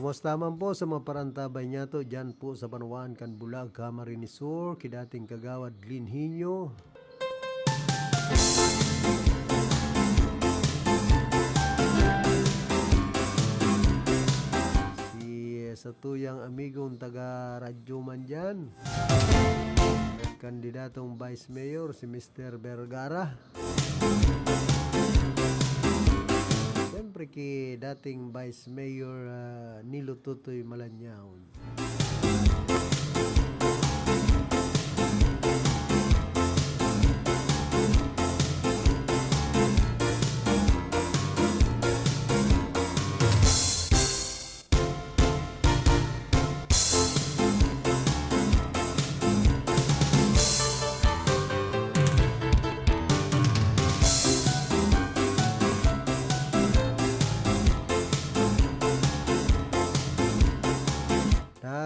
Kumusta man po sa mga parantabay niyato diyan po sa banwaan kan Bulag, Camarines Sur, ki dating Kagawad Glenn Hinyo. Si, eh, satuyang amigong taga radyo man diyan, kandidatong Vice Mayor, si Mister Vergara. Siyempre, ki dating Vice Mayor, ah, Nilo Totoy Malanyaon.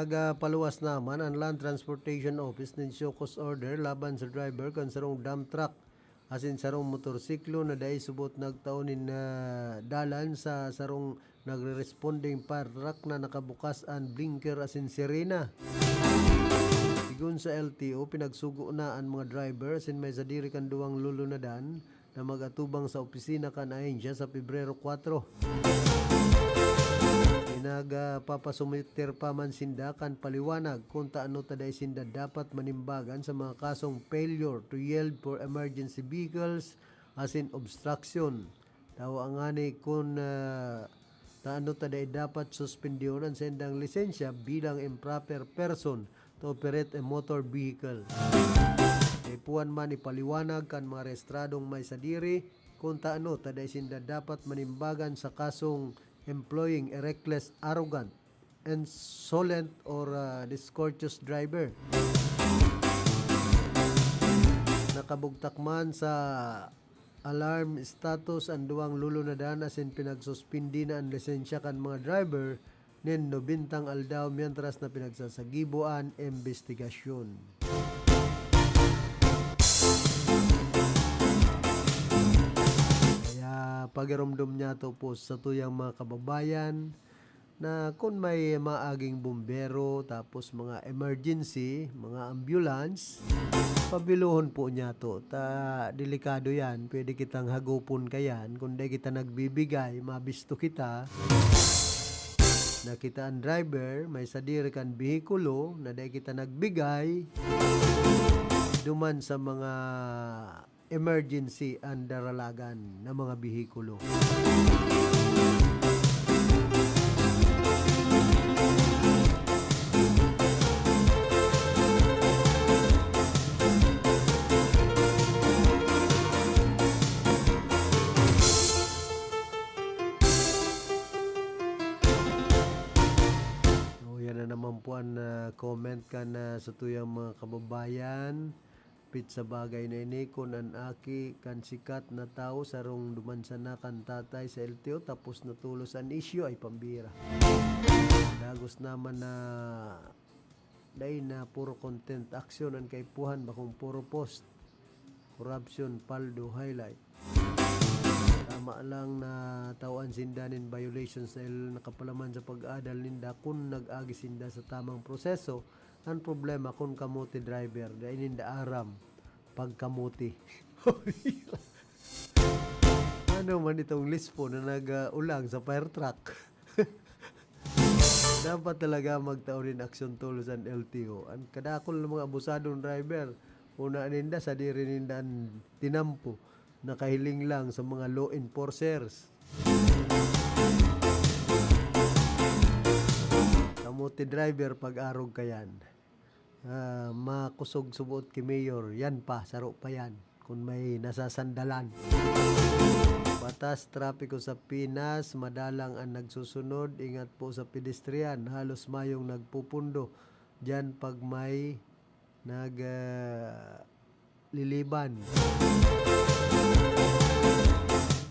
Nagapaluwas naman an Land Transportation Office nin show cause order laban sa driver kan sarong dump truck asin sarong motorsiklo na dai subot nagtao nin, ah, dalan sa sarong nagre-responding fire truck na nakabukas an blinker asin sirena. Sigon sa L T O, pinagsugo na an mga driver asin may sadiri kan duwang lulunadan na mag-atubang sa opisina kan ahensya sa Pebrero kwatro. Pinagpapasumiter pa man sinda kan paliwanag kun taano ta dai sinda dapat manimbagan sa mga kasong failure to yield for emergency vehicles asin obstruction. Tawa ngani kun, ah, taano ta dai dapat suspendihon an saindang lisensya bilang improper person to operate a motor vehicle. Kaipuhan man ipaliwanag kan mga rehistradong may sadiri kun taano ta dai sinda dapat manimbagan sa kasong employing a reckless, arrogant, insolent or, ah, discourteous driver. Nakabugtak man sa alarm status an duwang lulunadan asin pinagsuspindi na an lisensya kan mga driver nin nobentang aldaw mientras na pinagsasagibo an imbestigasyon. Kaya pagiromdom niyato po sa tuyang mga kababayan na kun may maaging bumbero, tapos mga emergency, mga ambulance, pabilohon po niyato. Ta, delikado yan. Pwede kitang hagupon kayan. Kung di kita nagbibigay, mabisto kita na kita ang driver, may sadiri kan behikulo na di kita nagbigay duman sa mga emergency and daralagan na mga behikulo. So, yan na naman po ang, ah, comment kan, ah, satuyang mga kababayan. Dapit sa bagay na ini, kun an aki kan sikat na tawo sarong duman sana kan tatay sa L T O, tapos na tolos an isyu, ay pambira. Dagos naman na dai na puro content, action an kaipuhan, bakong puro post. Corruption, paldo, highlight. Tama lang na tawan sinda nin violations dahil nakapalaman sa pag-adal ninda kun nag-agi sinda sa tamang proseso. Ang problema, kun kamote driver, dai ninda aram pagkamote. Ano man itong lispo na nag-ulang sa fire truck? Dapat talaga magtao nin aksyon tolos an L T O. Ang kadakul na mga abusadong driver, una ninda, sadiri ninda an tinampo, nakahiling lang sa mga law enforcers. Kamote driver, pag-arog kayan. Ah, makusog suboot ki Mayor, yan pa, saro pa yan, kun may nasasandalan. Batas trapiko sa Pinas, madalang an nagsusunod, ingat po sa pedestrian, halos mayong nagpupundo diyan pag may nag, ah, liliban.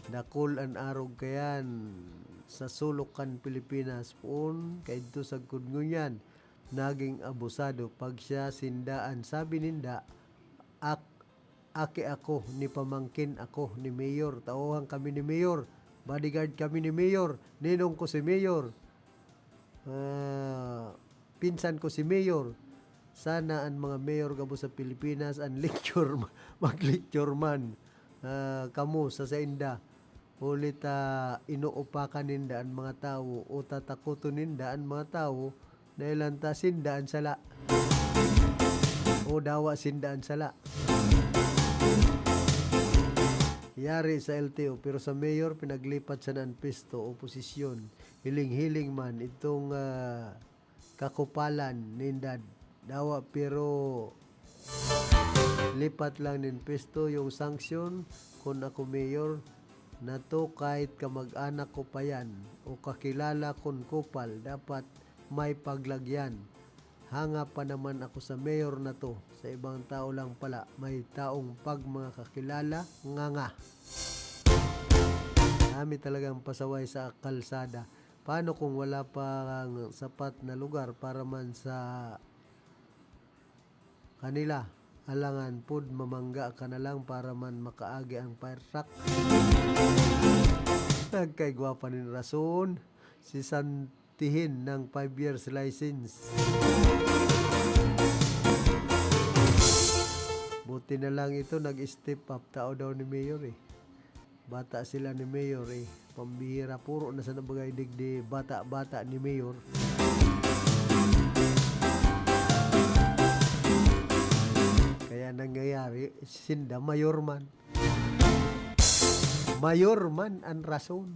Dakul an arog kayan sa sulok kan Pilipinas, poon kaidto sagkod ngunyan naging abusado pag siya sinda an sabi ninda, ak-, aki ako ni pamangkin ako ni Mayor, tauhan kami ni Mayor, bodyguard kami ni Mayor, ninong ko si Mayor, ah, pinsan ko si Mayor. Sana an mga mayor gabos sa Pilipinas an lecture, mag-lecture man, ah, kamo sa sainda. Huli ta inuupakan ninda an mga tawo o tatakoton ninda an mga tawo dahil lanta sinda an sala o dawa sinda an sala. Yari sa L T O, pero sa mayor, pinaglipat sana an pwesto o posisyon. Hiling-hiling man itong, ah, kakupalan ninda. Dawa, pero lipat lang nin pwesto yung sanksyon. Kun ako mayor, na to kahit kamag-anak ko pa yan o kakilala kun kupal, dapat may paglagyan. Hanga pa naman ako sa mayor na to. Sa ibang tao lang pala, may taong pag mga kakilala, nganga. Dami talagang pasaway sa kalsada. Paano kung wala pang sapat na lugar para man sa kanila? Alangan pod, mamangga ka na lang para man makaagi ang fire truck. Nagkaigwa pa nin rason si Santihin ng five years license. Buti na lang ito, nag-step up. Tao daw ni Mayor eh. Bata sila ni Mayor eh. Pambihira, puro na sa nabagay digdi bata-bata ni Mayor. Kaya nangyayari, sinda mayor man. Mayor man ang rason.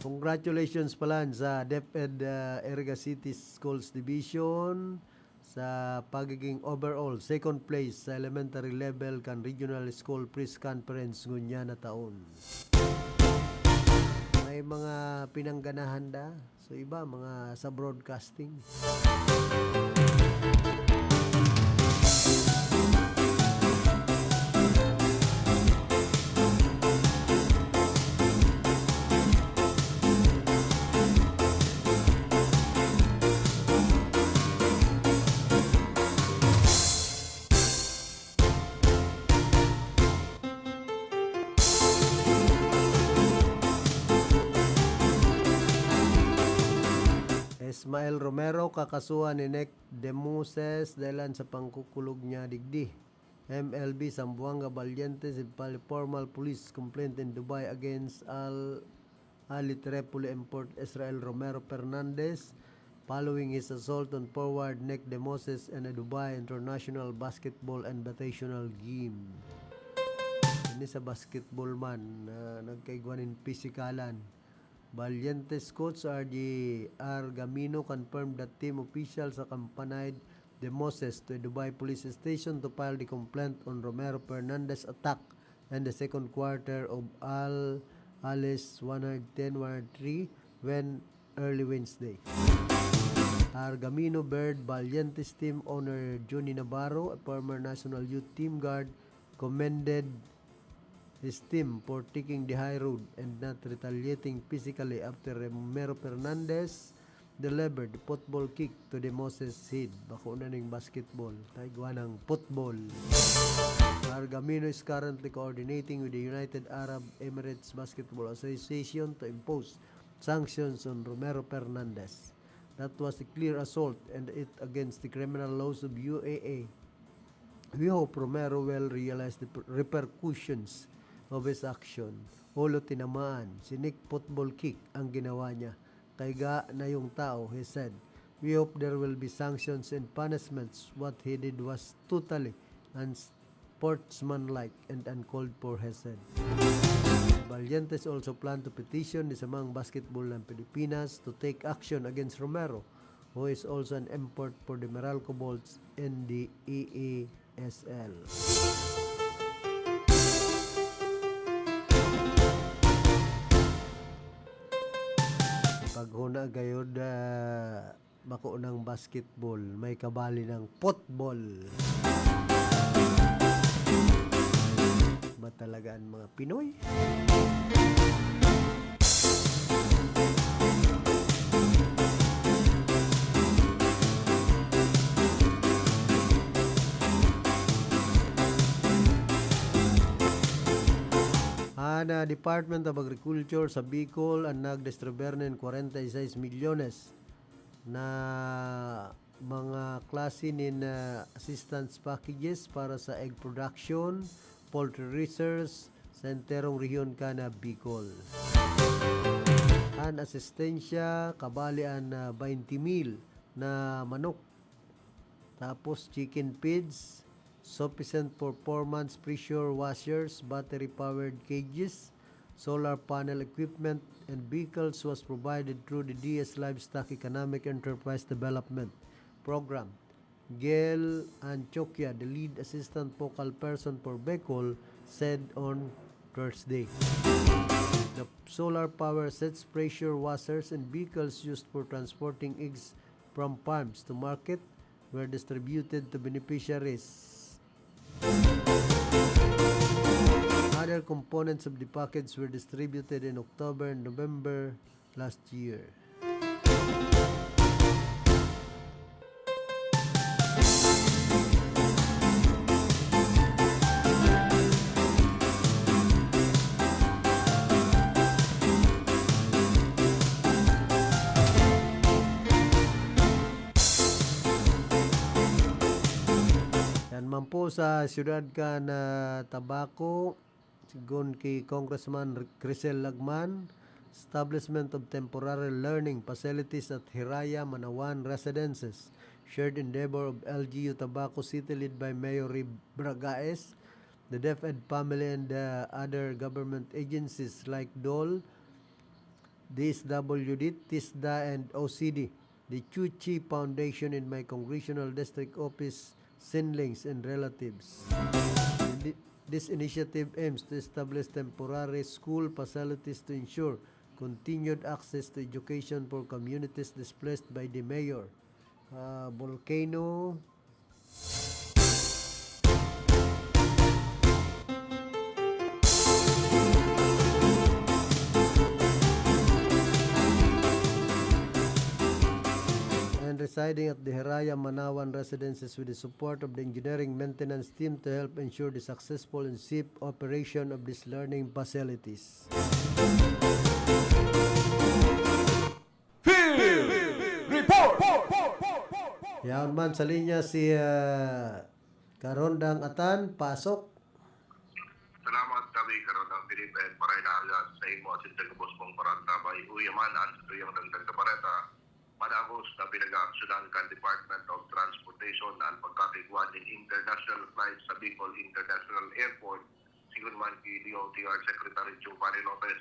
Congratulations pala sa DepEd, uh, Iriga City Schools Division sa pagiging overall second place sa elementary level kan Regional School Press Conference ngunyan na taon. May mga pinangganahan da. So, iba, mga sa broadcasting. Ismael Romero kakasuhan ni Nick Demoses dahilan sa pangkukulog niya digdi. M L B Zamboanga Valientes filed formal police complaint in Dubai against Al Ali Tripoli import Israel Romero Fernandez following his assault on forward Nick Demoses in a Dubai International Basketball Invitational Game. Ini sa basketball man na nagkaigwa nin pisikalan. Valientes coach R J Argamino confirmed that team officials accompanied Demoses to a Dubai police station to file the complaint on Romero Fernandez attack in the second quarter of Al Ahly's one hundred ten one hundred three win early Wednesday. Argamino bird Valientes team owner Johnny Navarro, a former national youth team guard, commended his team for taking the high road and not retaliating physically after Romero Fernandez delivered football kick to Demoses' head. Bako na ning basketball, taigwa ng football. Argamino is currently coordinating with the United Arab Emirates Basketball Association to impose sanctions on Romero Fernandez. That was a clear assault and it against the criminal laws of U A E. We hope Romero will realize the per-, repercussions of his action. Ulo tinamaan, sinik football kick ang ginawa niya. Kaiga na yung tao, he said. We hope there will be sanctions and punishments. What he did was totally unsportsmanlike and uncalled for, he said. Valientes also plan to petition the Samang Basketball ng Pilipinas to take action against Romero, who is also an import for the Meralco Bolts in the E A S L. Paghuna gayod, ah, bako ng basketball, may kabali ng football. Ba talaga ang mga Pinoy? An, ah, Department of Agriculture sa Bicol an nagdistribuir nin kwarenta y seis milyones na mga klase nin, ah, assistance packages para sa egg production, poultry research sa enterong rehiyon kan Bicol. An asistensya, kabali an, ah, baynte mil na manok, tapos chicken feeds, sufficient performance pressure washers, battery-powered cages, solar panel equipment, and vehicles was provided through the D S Livestock Economic Enterprise Development Program. Gail Antioquia, the lead assistant focal person for Bicol, said on Thursday. The solar power sets, pressure washers, and vehicles used for transporting eggs from farms to market were distributed to beneficiaries. Other components of the package were distributed in October and November last year. Man po sa siyudad kan Tabaco, sigon ki Congressman Crisel Lagman, establishment of temporary learning facilities at Hiraya, Manawan residences. Shared endeavor of L G U Tabaco City led by Mayor Ray Bragaez, the DepEd family and the other government agencies like DOLE, D S W D, TISDA, and O C D. The Chuchi Foundation in my congressional district office, siblings, and relatives. Thi-, this initiative aims to establish temporary school facilities to ensure continued access to education for communities displaced by the mayor. Ah, volcano. And residing at the Hiraya, Manawan residences with the support of the engineering maintenance team to help ensure the successful and safe operation of these learning facilities. Field Report! Yaon man sa linya si, ah, Karondang Atan, pasok. Salamat kami, Karondang Philip, and maray na aga sa imo asin sa gabos mong parantabay. Uya man an satuyang dagdag na bareta. Padagos na pinag-aaksyonan kan Department of Transportation an pagkakaigwa nin international flight sa Bicol International Airport, sigon man ki D O T R Secretary Giovanni Lopez.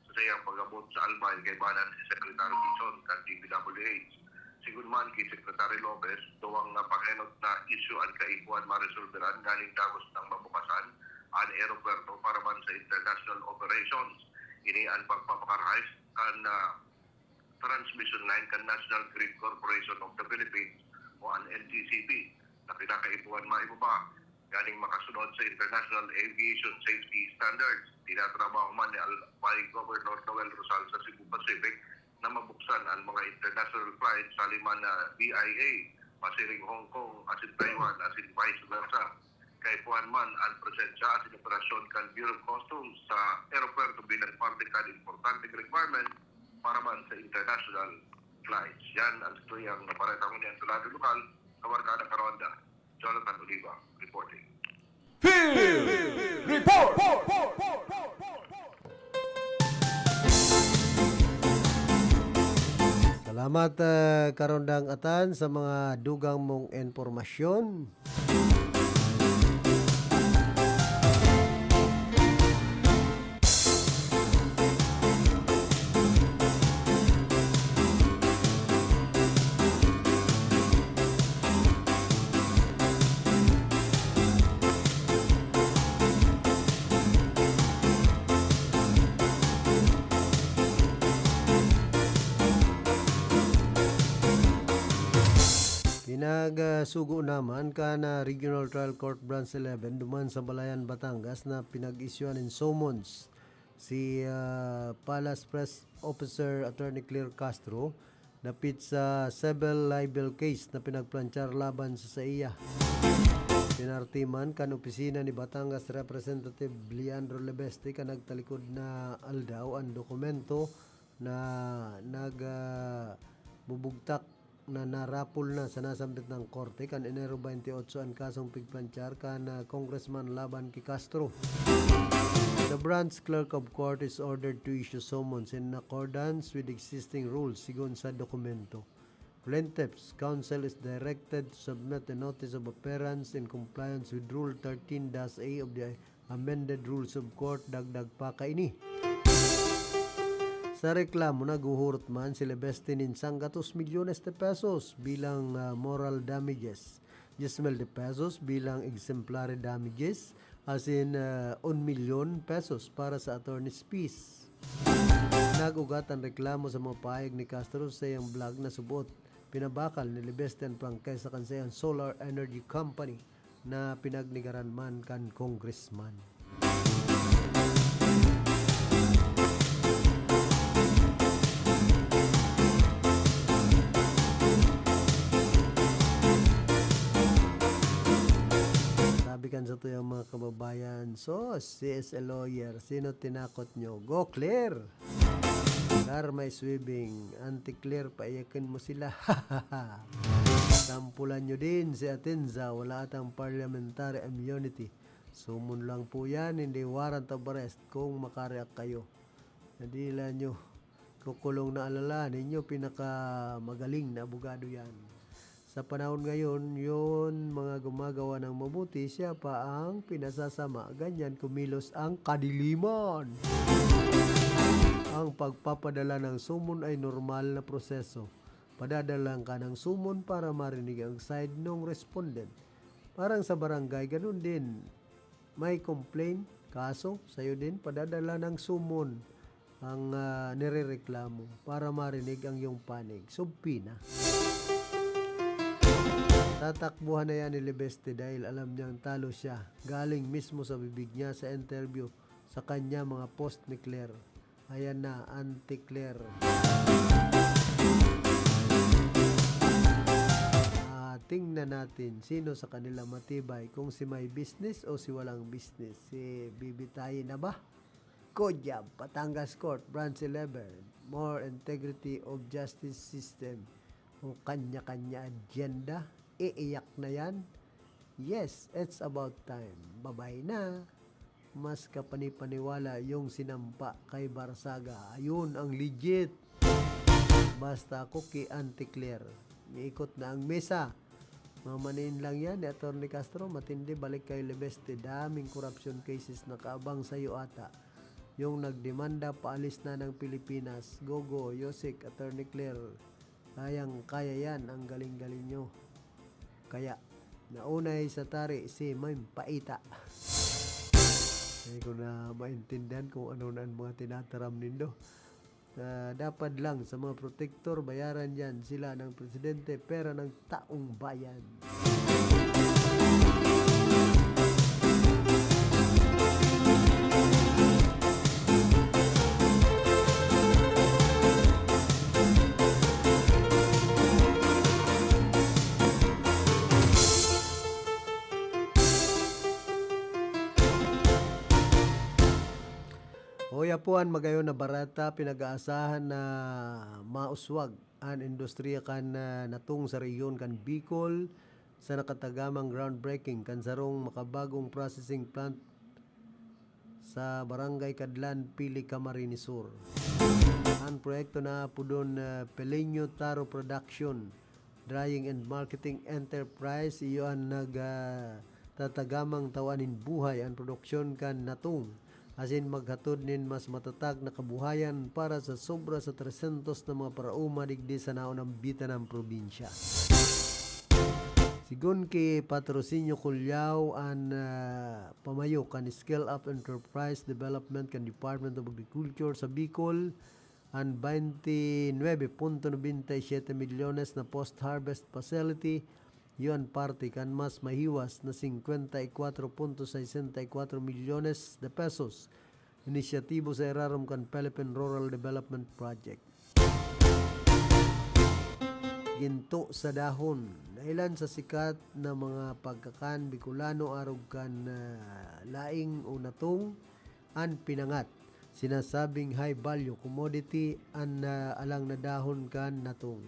Sa saiyang pag-abot sa Albay, kaibanan si Secretary Dizon kan D P W H. Sigon man ki Secretary Lopez, duwang na pangenot na isyu an kaipuhan maresolberan nganing dagos nang mabukasan an eropuwerto para man sa international operations. Ini an pagpapakarahay kan, ah, transmission line kan National Grid Corporation of the Philippines o an N G C P na kinakaipuhan maibaba. Nganing makasunod sa International Aviation Safety Standards, tinatrabaho man ni Albay Governor Noel Rosal sa Cebu Pacific na mabuksan an mga international flights sa lima na B I A, pasiring Hong Kong asin Taiwan asin vice versa. Kaipuhan man an presensya asin operasyon kan Bureau of Customs sa eropuwerto bilang parte kan importanteng requirement para man sa international flights. Yan ang istorya na pareta ko niyan sa lado lokal, Kabarkada Karonda. Jonathan Oliva reporting. Field Report! Salamat, ah, Karondang Atan, sa mga dugang mong impormasyon. Pinagsugo naman kan, ah, Regional Trial Court Branch eleven duman sa Balayan, Batangas na pinag-isyuan nin summons si, ah, Palace Press Officer Attorney Claire Castro dapit sa civil libel case na pinagplanchar laban sa saiya. Pinartiman kan opisina ni Batangas Representative Leandro Lebeste kan nagtalikod na aldaw an dokumento na nag, ah, bubugtak na narapol na sa nasambit na korte kan Enero twenty-eight an kasong pigplanchar kan, ah, congressman laban ki Castro. The branch clerk of court is ordered to issue summons in accordance with existing rules, sigon sa dokumento. Plaintiff's counsel is directed to submit a notice of appearance in compliance with Rule thirteen dash A of the amended rules of court, dagdag pa kaini. Sa reklamo, naghuhurot man si Lebeste nin sanggatos milyones de pesos bilang, ah, moral damages, diez mil de pesos bilang exemplary damages, asin, ah, un milyon pesos para sa attorney's fees. Nag-ugat an reklamo sa mga pahayag ni Castro sa iyang blog na subot pinabakal ni Lebeste an prangkisa kan saiyang solar energy company na pinagnegaran man kan congressman. Sabi kan satuyang mga kababayan, "Sos, si S L lawyer, sino tinakot nyo? Go clear! Karma is weaving, Auntie Claire, paiyakin mo sila." Sampulan nyo din si Atienza, wala atang parliamentary immunity. Sumon lang po yan, hindi warrant of arrest kung makareact kayo. Nadila nyo, kukulong na alala ninyo, pinakamagaling na abogado yan. Sa panahon ngayon, yun, mga gumagawa ng mabuti, siya pa ang pinasasama. Ganyan kumilos ang kadiliman. Ang pagpapadala ng sumon ay normal na proseso. Padadalan ka ng sumon para marinig ang side ng respondent. Parang sa barangay, ganun din. May complaint, kaso, sa'yo din, padadala ng sumon ang, ah, nirereklamo para marinig ang iyong panig. Subpoena. Tatakbuhan na yan ni Lebeste dahil alam niyang talo siya. Galing mismo sa bibig niya sa interview sa kanya mga post ni Claire. Ayan na, Auntie Claire. Ah, tingnan natin sino sa kanila matibay, kung si may business o si walang business. Si Bibi Taye na ba? Good job, Batangas Court, Branch eleven. More integrity of justice system. O kanya-kanya agenda, iiyak na yan. Yes, it's about time. Babay na. Mas kapanipaniwala yung sinampa kay Barsaga. Ayun ang legit. Basta ako ki Auntie Claire. Miikot na ang mesa. Mamaniin lang yan ni Attorney Castro. Matindi, balik kay Lebeste. Daming corruption cases nakaabang sa'yo ata. Yung nagdemanda, paalis na ng Pilipinas. Gogo, Yosek, Attorney Claire. Kayang-kaya yan. Ang galing-galing nyo. Kaya, naunay sa tari si Ma'am Paita. Hindi ko na maintindihan kung ano na ang mga tinataram nindo. Ah, dapat lang sa mga protektor, bayaran yan sila ng presidente, pera ng taong bayan. Hoy, apuhan, magayon na barata, pinag-aasahan na mauswag an industriya kan, ah, natong sa rehiyon kan Bicol sa nakatagamang groundbreaking kan sarong makabagong processing plant sa Barangay Cadlan, Pili, Camarines Sur. An proyekto na apodon, ah, Peleño Taro Production Drying and Marketing Enterprise, iyo an nag, ah, tatagamang tawan nin buhay an produksyon kan natong, asin maghatod nin mas matatag na kabuhayan para sa sobra sa trescientos na mga paraoma digdi sa naonang bitan ng probinsya. Sigon ki Patrocinio Culiao, an, ah, pamayo kan Scale Up Enterprise Development kan Department of Agriculture sa Bicol, an twenty-nine punto nobenta y siete milyones na post-harvest facility, iyo an parte kan mas mahiwas na cincuenta y cuatro punto sesenta y cuatro milyones de pesos, inisyatibo sa irarom kan Philippine Rural Development Project. Ginto sa dahon. Dahilan sa sikat na mga pagkakan Bicolano arog kan, ah, laing o natong an pinangat. Sinasabing high value commodity an, ah, alang na dahon kan natong.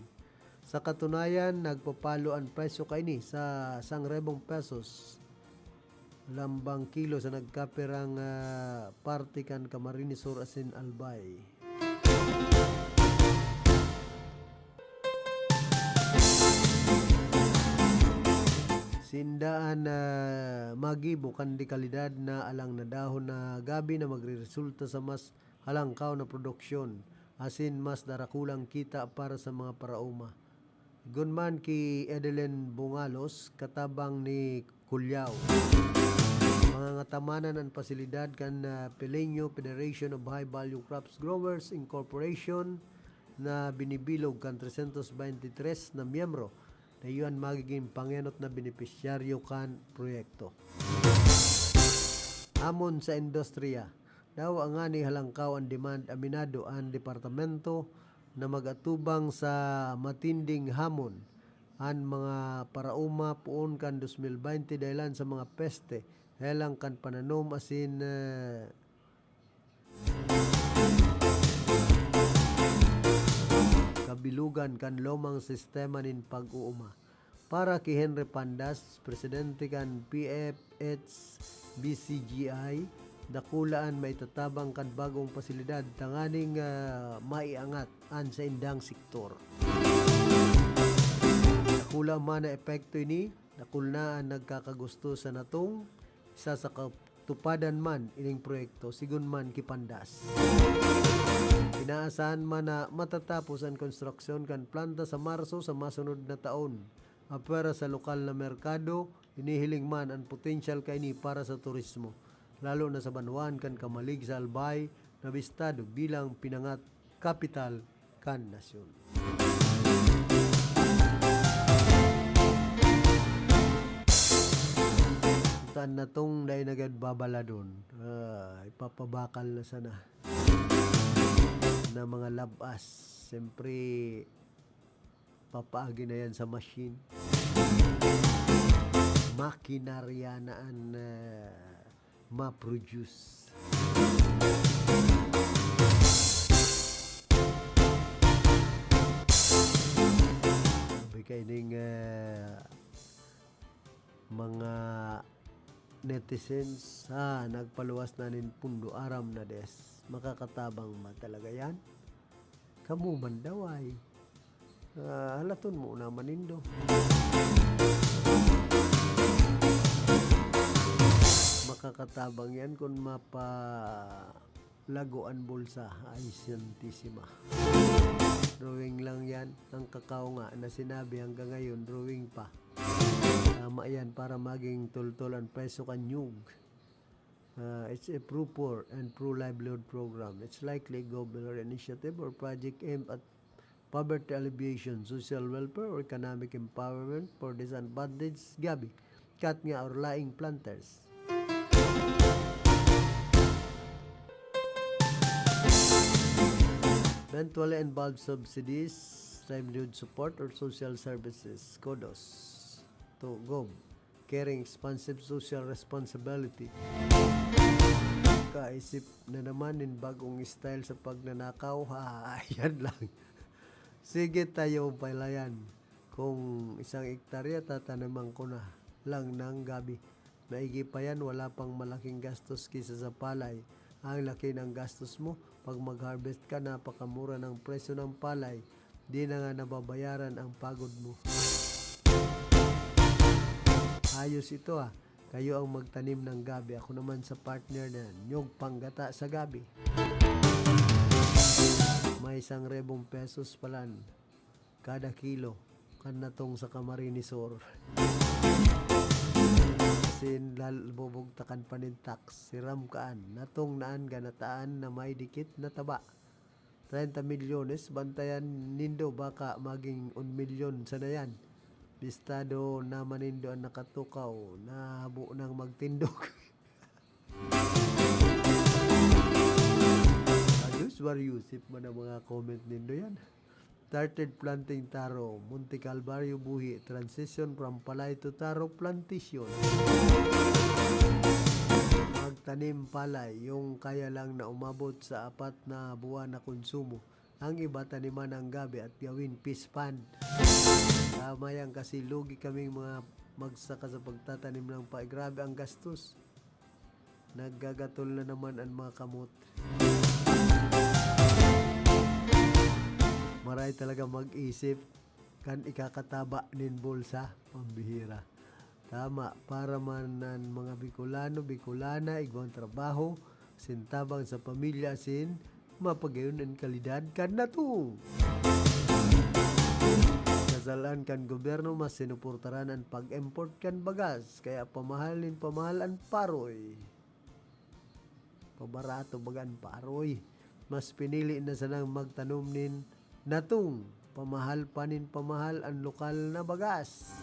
Sa katunayan, nagpapalo an presyo kaini sa sarong rebong pesos lambang kilo sa nagkapirang, ah, parte kan Camarines Sur asin Albay. Sinda an, ah, magibo kan dekalidad na alang na dahon na gabi na magreresulta sa mas halangkaw na produksyon, asin mas darakulang kita para sa mga paraoma. Sigon man ki Edelyn Bungalos, katabang ni Culiao, mangangatamanan an pasilidad kan, ah, Peleño Federation of High Value Crops Growers Incorporation na binibilog kan trescientos veintitrés na miyembro na iyo an magiging pangenot na benepisyaryo kan proyekto. Amon sa industriya, dawa ngani halangkaw an demand, aminado an departamento na mag-atubang sa matinding hamon an mga paraoma poon kan dos mil baynte dahilan sa mga peste, helang kan pananom asin, eh, kabilugan kan lomang sistema nin pag-uuma. Para ki Henry Pandas, presidente kan P F H B C G I, dakula an maitatabang kan bagong pasilidad tanganing, ah, maiangat an saindang sektor. Dakula man na epekto ini, dakul na an nagkakagusto sa natong, isa sa katupadan man ining proyekto, sigon man ki Pandas. Inaasahan man na matatapos an konstruksyon kan planta sa Marso sa masunod na taon. Apwera sa lokal na merkado, hinihiling man an potensyal kaini para sa turismo, lalo na sa banwaan kan Camalig sa Albay, na bistado bilang pinangat kapital kan nasyon. Tan natong dai na gad babaladon, ah, ipapabakal na sana na mga lab-as. Siyempre, papaagi na yan sa machine. Makinarya na an, ah, ma-produce. Sabi kaining, ah, mga netizens, ah, nagpaluwas na nin pundo, aram na des. Makakatabang ba talaga yan? Kamo man daw ay. Ah, halaton mo naman nindo. Makakatabang yan kun mapalago an bulsa. Ay, Santisima. Drawing lang yan. Ang kakao nga na sinabi hanggang ngayon, drawing pa. Tama yan para maging tultol an presyo kan nyug. Uh, it's a pro-poor and pro-livelihood program. It's likely a government initiative or project aimed at poverty alleviation, social welfare, or economic empowerment for disadvantaged gabi, katnga or laing planters. Eventually involve subsidies, livelihood support, or social services. Kudos to Gov. Caring, expansive social responsibility. Kaisip na naman nin bagong style sa pagnanakaw. Ha, yan lang. Sige tayo, palayan. Kung isang ektarya, tataniman ko na lang ng gabi. Maigi pa yan, wala pang malaking gastos kisa sa palay. Ang laki ng gastos mo, pag mag-harvest ka, napakamura ng presyo ng palay. Di na nga nababayaran ang pagod mo. Ayos ito, ah. Kayo ang magtanim ng gabi. Ako naman sa partner na nyog panggata sa gabi. May isang rebong pesos palan kada kilo kan natong sa Camarines Sur. Asin lal-, bubugtakan pa nin tax. Siram kaan. Natong naan ganataan na may dikit na taba. Treinta milyones, bantayan nindo baka maging un milyon sana yan. Bistado naman nindo an nakatukaw, nahabo nang magtindog. Ayos, Mario Yusip man ang mga comment nindo yan. Started planting taro, Monte Calvario buhi, transition from palay to taro plantation. Magtanim palay, yung kaya lang na umabot sa apat na buwan na konsumo. Ang iba taniman ng gabi at gawin fish pond. Tama yan kasi lugi kaming mga magsaka sa pagtatanim ng palay. Grabe ang gastos. Naggagatol na naman ang mga kamot. Maray talaga mag-isip kan ikakataba nin bulsa. Pambihira. Tama, para man an mga Bicolano, Bicolana, igwang trabaho, asin tabang sa pamilya, asin mapagayon an kalidad kan natong. Kasalan kan gobyerno, mas sinuportaran an pag-import kan bagas, kaya pamahal nin pamahal an paroy. Pabarato baga an paroy. Mas pinili na sanang magtanom nin natong. Pamahal pa nin pamahal an lokal na bagas.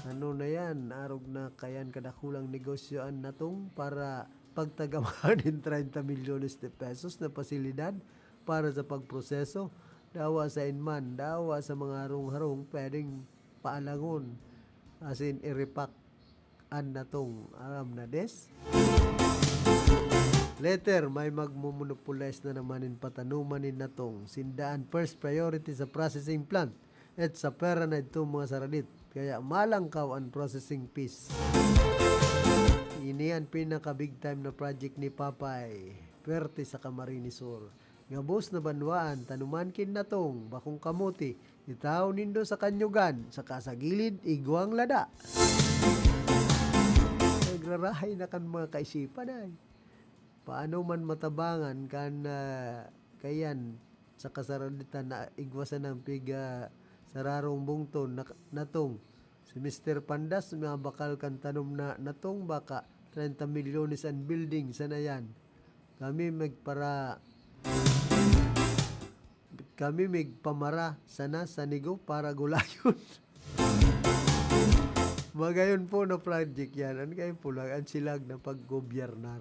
Ano na yan? Arog na kayan kadakulang negosyo an natong para pagtagamahan nin treinta milyones de pesos na pasilidad para sa pagproseso. Dawa sa inman, dawa sa mga harong-harong pwedeng paalangon, asin i-repack an natong aram na des. Later, may magmomonopolize na naman nin patanuman nin natong. Sinda an first priority sa processing plant. At sa pera na ito, mga saradit, kaya malangkaw ang processing fees. Ini ang pinaka-big time na project ni Papay. Pwerte sa Camarines Sur. Gabos na banwaan, tanuman kin natong, bakong kamote, itaw nindo sa kanyugan, saka sa gilid, igwang lada. Nagrarahay na kan mga kaisipan ay. Paano man matabangan kan, ah, kayan sa kasaraditan na igwa sanang pig, ah, sararong bungton na, natong. Si Mister Pandas, mga bakal kan tanom na natong baka, treinta milyones an building sana yan. Kami magpara-, kami magpamara sana sa nigo para gulayon. Magayon po na project yan. Ano kayo po lang, ang silag na paggobyernar.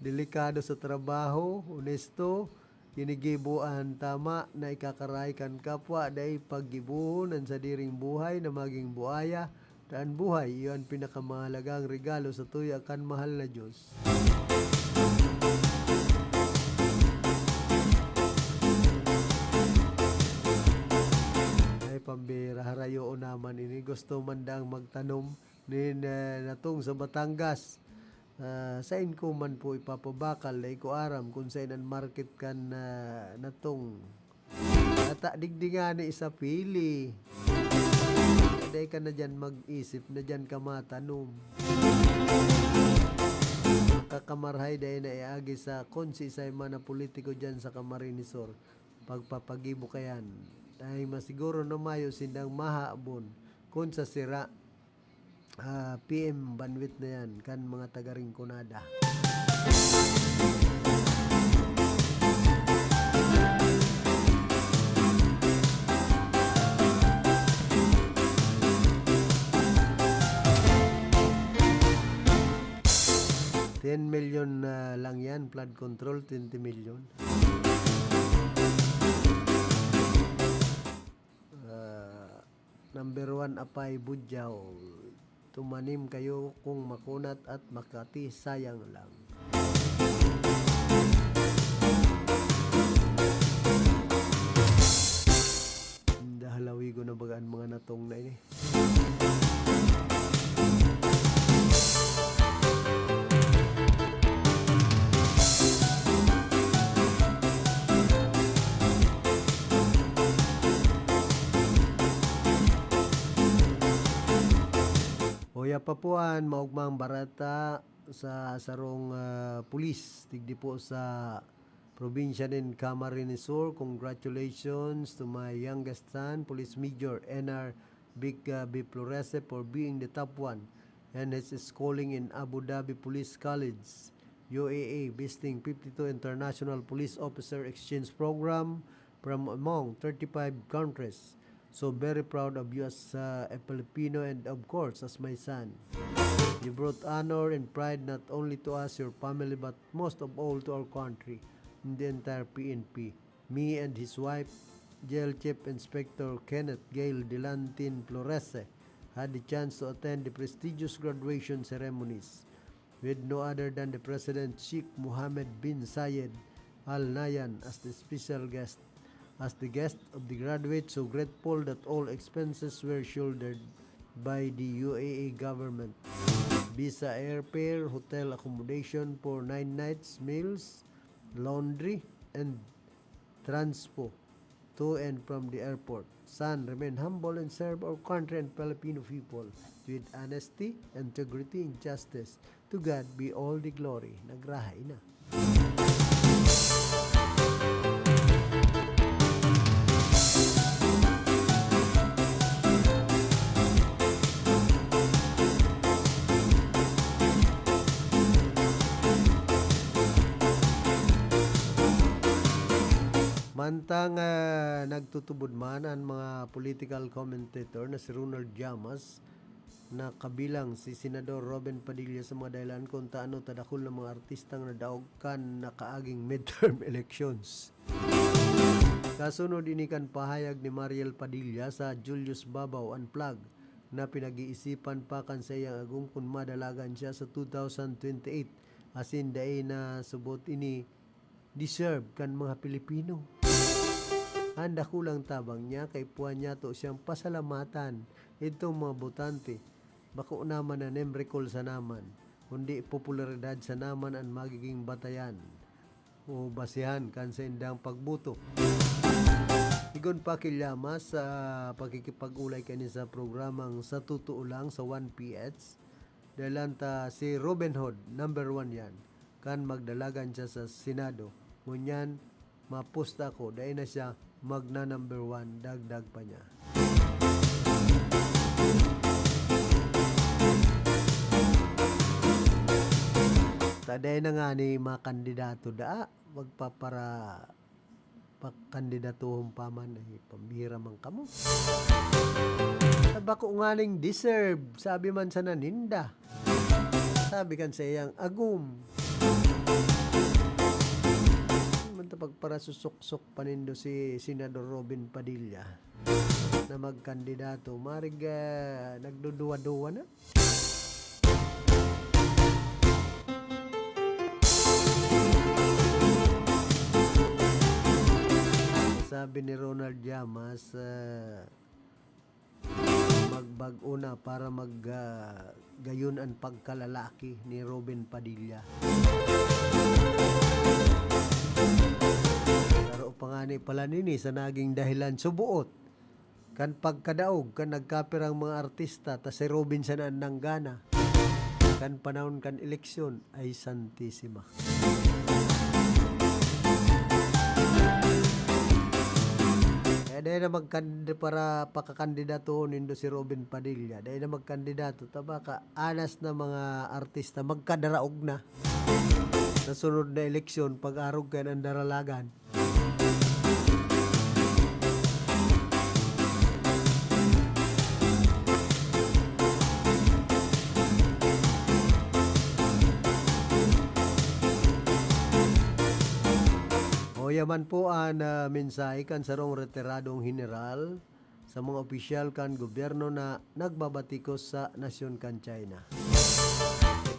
Delikado sa trabaho, honesto, ginigibo an tama na ikakarahay kan kapwa, dai paggibohon an sadiring buhay na magin buaya, ta an buhay, iyo an pinakamahalagang regalo sa tuya kan mahal na Diyos. Ay, pambira, harayoon naman ini. Gusto man daang magtanom nin, eh, natong sa Batangas. Ah, sain ko man po ipapabakal, dai ko aram kun sain an market kan, ah, natong. Ata digdi ngani sa pili. Dai ka na diyan mag-isip, na diyan ka matanom. Kakamarhay dai na iagi sa kun siisay man na politiko diyan sa Camarines Sur. Pagpapagibo kayan. Ay masiguro na mayo sindang mahabon kun sa sira. Ah, P M bandwidth na yan kan mga taga Rinconada. Ten million na lang yan, flood control, twenty million. Ah, number one, Apay Budyaw. Tumanim kayo kung makunat at makati, sayang lang. Dahalawigo na baga an mga natong na ini. Uya pa po an maogmang bareta sa sarong, ah, pulis digdi po sa probinsya nin Camarines Sur. Congratulations to my youngest son, Police Major N R Big, uh, Biflorese, for being the top one in his schooling in Abu Dhabi Police College, U A E, boasting fifty-two International Police Officer Exchange Program from among thirty-five countries. So very proud of you as, uh, a Filipino and, of course, as my son. You brought honor and pride not only to us, your family, but most of all to our country and the entire P N P. Me and his wife, Jail Chief Inspector Kenneth Gail Dilantin Florese, had the chance to attend the prestigious graduation ceremonies with no other than the President Sheikh Mohammed bin Zayed Al Nahyan as the special guest. As the guest of the graduate, so grateful that all expenses were shouldered by the U A E government. Visa, airfare, hotel accommodation for nine nights, meals, laundry, and transpo to and from the airport. Son, remain humble and serve our country and Filipino people with honesty, integrity, and justice. To God be all the glory. Nagrahay na. Mantang, ah, nagtutubod man an mga political commentator na si Ronald Llamas, na kabilang si Senador Robin Padilla sa mga dahilan kung taano ta dakul na mga artistang nadaog kan nakaaging midterm elections. Kasunod ini kan pahayag ni Mariel Padilla sa Julius Babaw Unplugged na pinag-iisipan pa kan saiyang agom kun madalagan siya sa two thousand twenty-eight, asin dai na subot ini deserve kan mga Pilipino. An dakulang tabang niya kaipuhan niyato siyang pasalamatan. Idtong mga botante, bako naman na nemrikol sa naman, kundi popularidad sa naman an magiging batayan o basehan kan saindang pagboto. Sigon pa ki Llamas sa pakikipag-olay kani sa programang Sa Totoo Lang sa one P H, dalan ta si Robin Hood, number one yan, kan magdalagan siya sa Senado. Ngunyan, mapusta ako, dai na siya magna-number one, dagdag pa niya. Taday na nga ni mga kandidato daa, magpapara-, pakandidatuhon pa man, ay pambihira man kamo. Sa bako nganing deserve, sabi man sana ninda. Sabi kan sa iyang agom. Ano man ta pagparasusuksok pa nindo si Senador Robin Padilla na magkandidato? Marig, ah, nagduduwa-duwa na. Sabi ni Ronald Llamas, ah, magbag-o na para mag, ah, gayon an pagkalalaki ni Robin Padilla. Saro pa ngani pala nini sa naging dahilan suboot kan pagkadaog kan nagkapirang mga artista, ta si Robin sana an nanggana kan panahon kan eleksyon. Ay, Santisima. Kaya dai na magkand-, para pakakandidatoon nindo si Robin Padilla, dai na magkandidato, ta baka anas na mga artista, magkadaraog na. Sa sunod na eleksyon, pag-arog kayan an daralagan. O, yaman po an, ah, mensahe kan sarong retiradong heneral sa mga opisyal kan gobyerno na nagbabatikos sa nasyon kan China.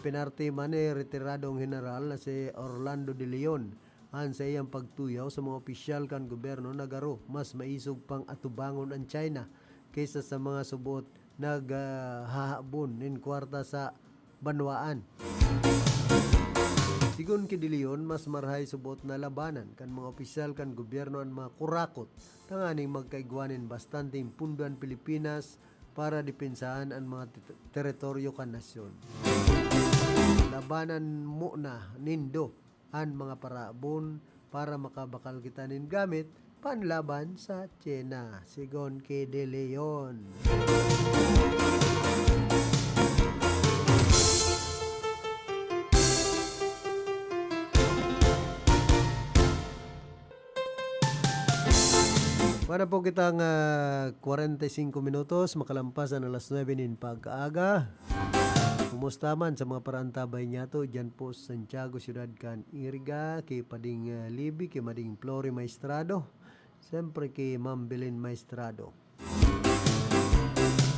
Ipinarti man ni retiradong heneral na si Orlando de Leon an saiyang pagtuyaw sa mga opisyal kan gobyerno na garo mas maisog pang atubangon an China kaysa sa mga suboot nag, ah, hahabon nin kwarta sa banwaan. Sigon ki De Leon, mas marahay suboot na labanan kan mga opisyal kan gobyerno an mga kurakot tanganing magkaigwa nin bastanteng pundo an Pilipinas para depensahan an mga tet-, teritoryo kan nasyon. Labanan muna nindo an mga parahabon para makabakal kita nin gamit panlaban sa China, sigon ki De Leon. Wala po kitang, ah, kwarenta y singko minutos, makalampas an alas nuebe nin pag-aaga. Kumusta man sa mga paraantabay niyato diyan po sa Santiago, siyudad kan Iriga, ki Pading, ah, Libby, ki Mading Flory Maestrado, siyempre ki Ma'am Belen Maestrado.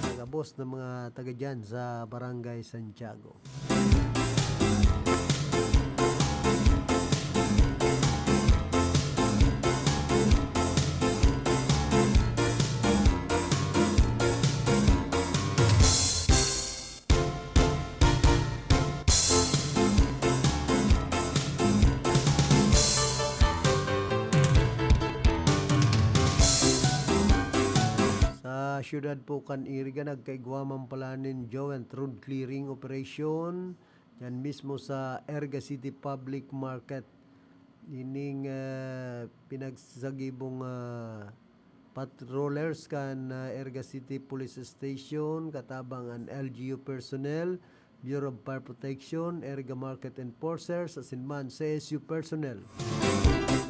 Sa gabos na mga taga diyan sa Barangay Santiago. Sa siyudad po kan Iriga, nagkaigwa man pala nin joint road clearing operation diyan mismo sa Iriga City Public Market. Ining, ah, pinagsagibong, ah, patrollers kan, ah, Iriga City Police Station, katabang an L G U personnel, Bureau of Fire Protection, Iriga Market Enforcers, asin man C S U personnel.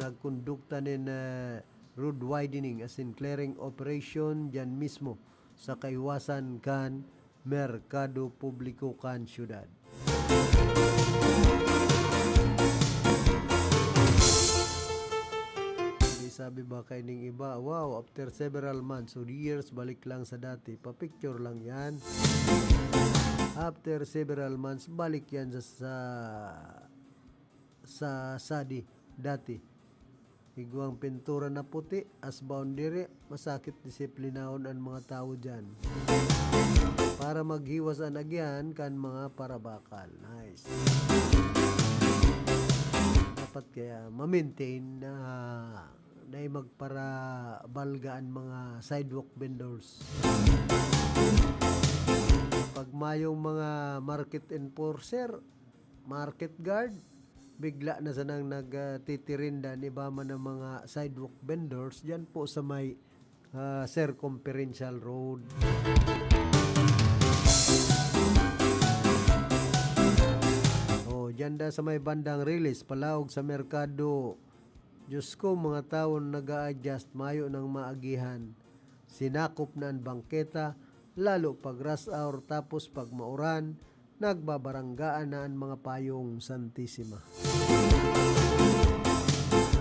Nagkondukta nin, ah, road widening asin clearing operation diyan mismo sa kaiwasan kan merkado publiko kan siyudad. Sabi-sabi ba kaining iba, "Wow, after several months or years, balik lang sa dati." Pa-picture lang yan. After several months, balik yan sa, sa, sa di-, dati. Igwang pintura na puti as boundary, masakit disiplinahon an mga tawo diyan. Para maghiwas an agihan kan mga parabakal. Nice. Dapat kaya ma-maintain na dai magparabalga an mga sidewalk vendors. Pag mayong mga market enforcer, market guard, bigla na sanang nagtitirinda an iba man ang mga sidewalk vendors diyan po sa may, ah, Circumferential Road. Oh, diyan da sa may bandang Riles, palaog sa merkado. Diyos ko, mga tawo na nag-a-adjust, mayo nang maagihan. Sinakop na an bangketa, lalo pag rush hour, tapos pag mauran, nagbabaranggaan na an mga payong Santisima.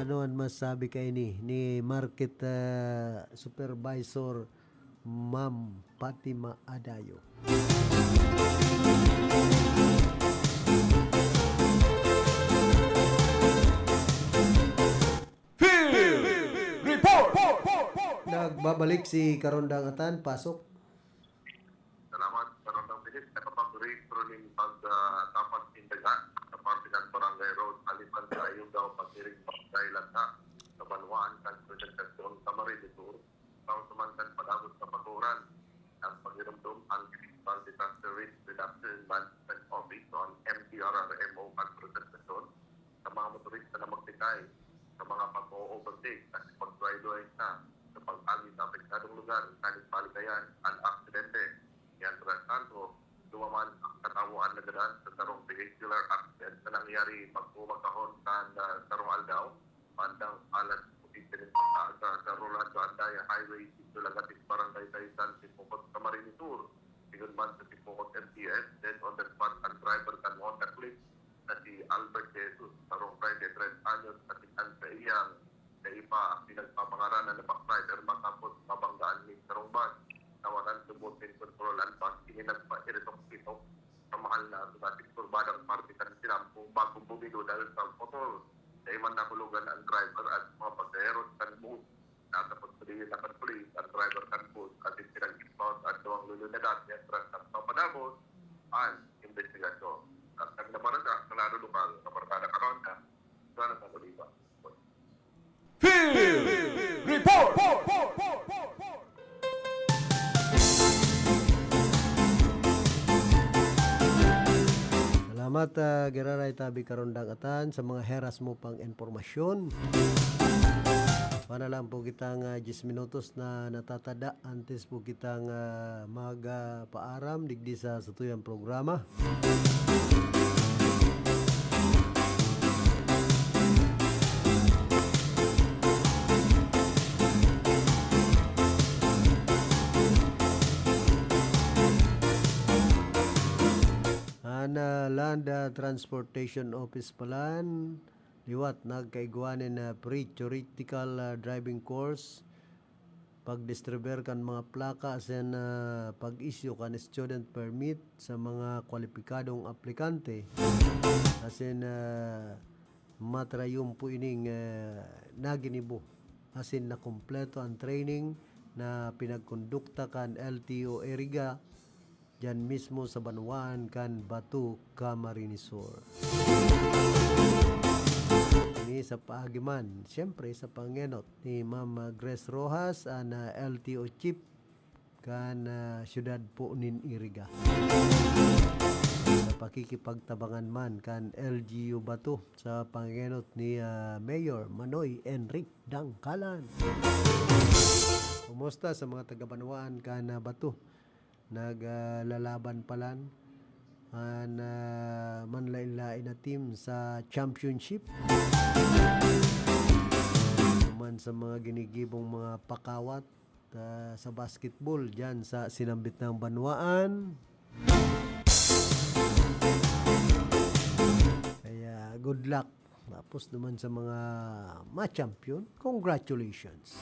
Ano an masabi kaini ni Market, ah, Supervisor Ma'am Fatima Adayo? Field Report! Nagbabalik si Karondang Atan, pasok. Salamat, Karondang Philip. Nakapag-rehistro nin pag, ah, tapat nin daga sa parte kan Barangay Road, Alipan sa Ayugaw, Pasiring, Barangay Lagha, sa banwaan kan Presentacion, Camarines Sur. Tao sa man kan padagos na pag-uran, ang pagirumdom ang Municipal Disaster Risk Reduction and Management Office o ang M D R R M O kan Presentacion sa mga motorista na magtikay sa mga pag-o-overtake at pag-drive na sa pag-agi sa apektadong lugar, tanib balikayan an aksidente. Mientras tanto, duwa man ang katawo an nagadan sa sarong vehicular accident na nangyari pag-umaga kahon kan, ah, sarong aldaw, bandang alas dose nin pagkaaga sa Rolando Andaya Highway, Sitio Lagatis, Barangay Taysan, Sipocot, Camarines Sur. Sigon man sa Sipocot M P S, dead on the spot ang driver kan Honda Click na si Albert Jesus, sarong treinta y tres anyos, asin an saiyang kaiba pinagpapangaranan na backrider matapos mabanggaan nin sarong bus. Nawalan subot nin kontrol an bus, ini nagpairitok-itok sa mahal na asin kurbadang parte kan Sinampong bagong bumidodal sa motor. Dai man nakulogan ang driver at mga pasahero kan bus. Nakapagpalihin na kan pulis ang driver kan bus asin pinag-impound an duwang lulundadan mientras nagpapadagos an imbestigasyon. Kantang na barangay, Kalaro Lokal, Kabarkada Karonda, Jonathan Oliva. Field Report! Salamat, ah, giraray tabi karondang atan sa mga heras mo pang impormasyon. Pana lang po kitang, ah, diyes minutos na natatada antes po kitang, ah, mag, ah, paaram digdi sa satuyang programa. An, ah, Land, ah, Transportation Office palan, liwat nagkaigwa nin, ah, pre-theoretical, ah, driving course, pagdistribuer kan mga plaka asin, ah, pag-issue kan student permit sa mga kwalipikadong aplikante. Asin, ah, matrayon po ining, ah, naginibo. Asin nakumpleto an training na pinagkondukta kan L T O Iriga diyan mismo sa banwaan kan Bato, Camarines Sur. Ini sa paagi man, siyempre, sa pangenot ni Ma'am Grace Rojas, an, ah, L T O Chief kan, ah, siyudad po nin Iriga. Sa pakikipagtabangan man kan L G U Bato sa pangenot ni, ah, Mayor Manoy Enric Dangkalan. Kumusta sa mga taga-banwaan kan, ah, Bato? Nag, ah, lalaban palan an, ah, manlain-lain na team sa championship. Duman sa mga ginigibong mga pakawat, ah, sa basketball diyan sa sinambit nang banwaan. Kaya, good luck. Tapos naman sa mga ma-champion, congratulations.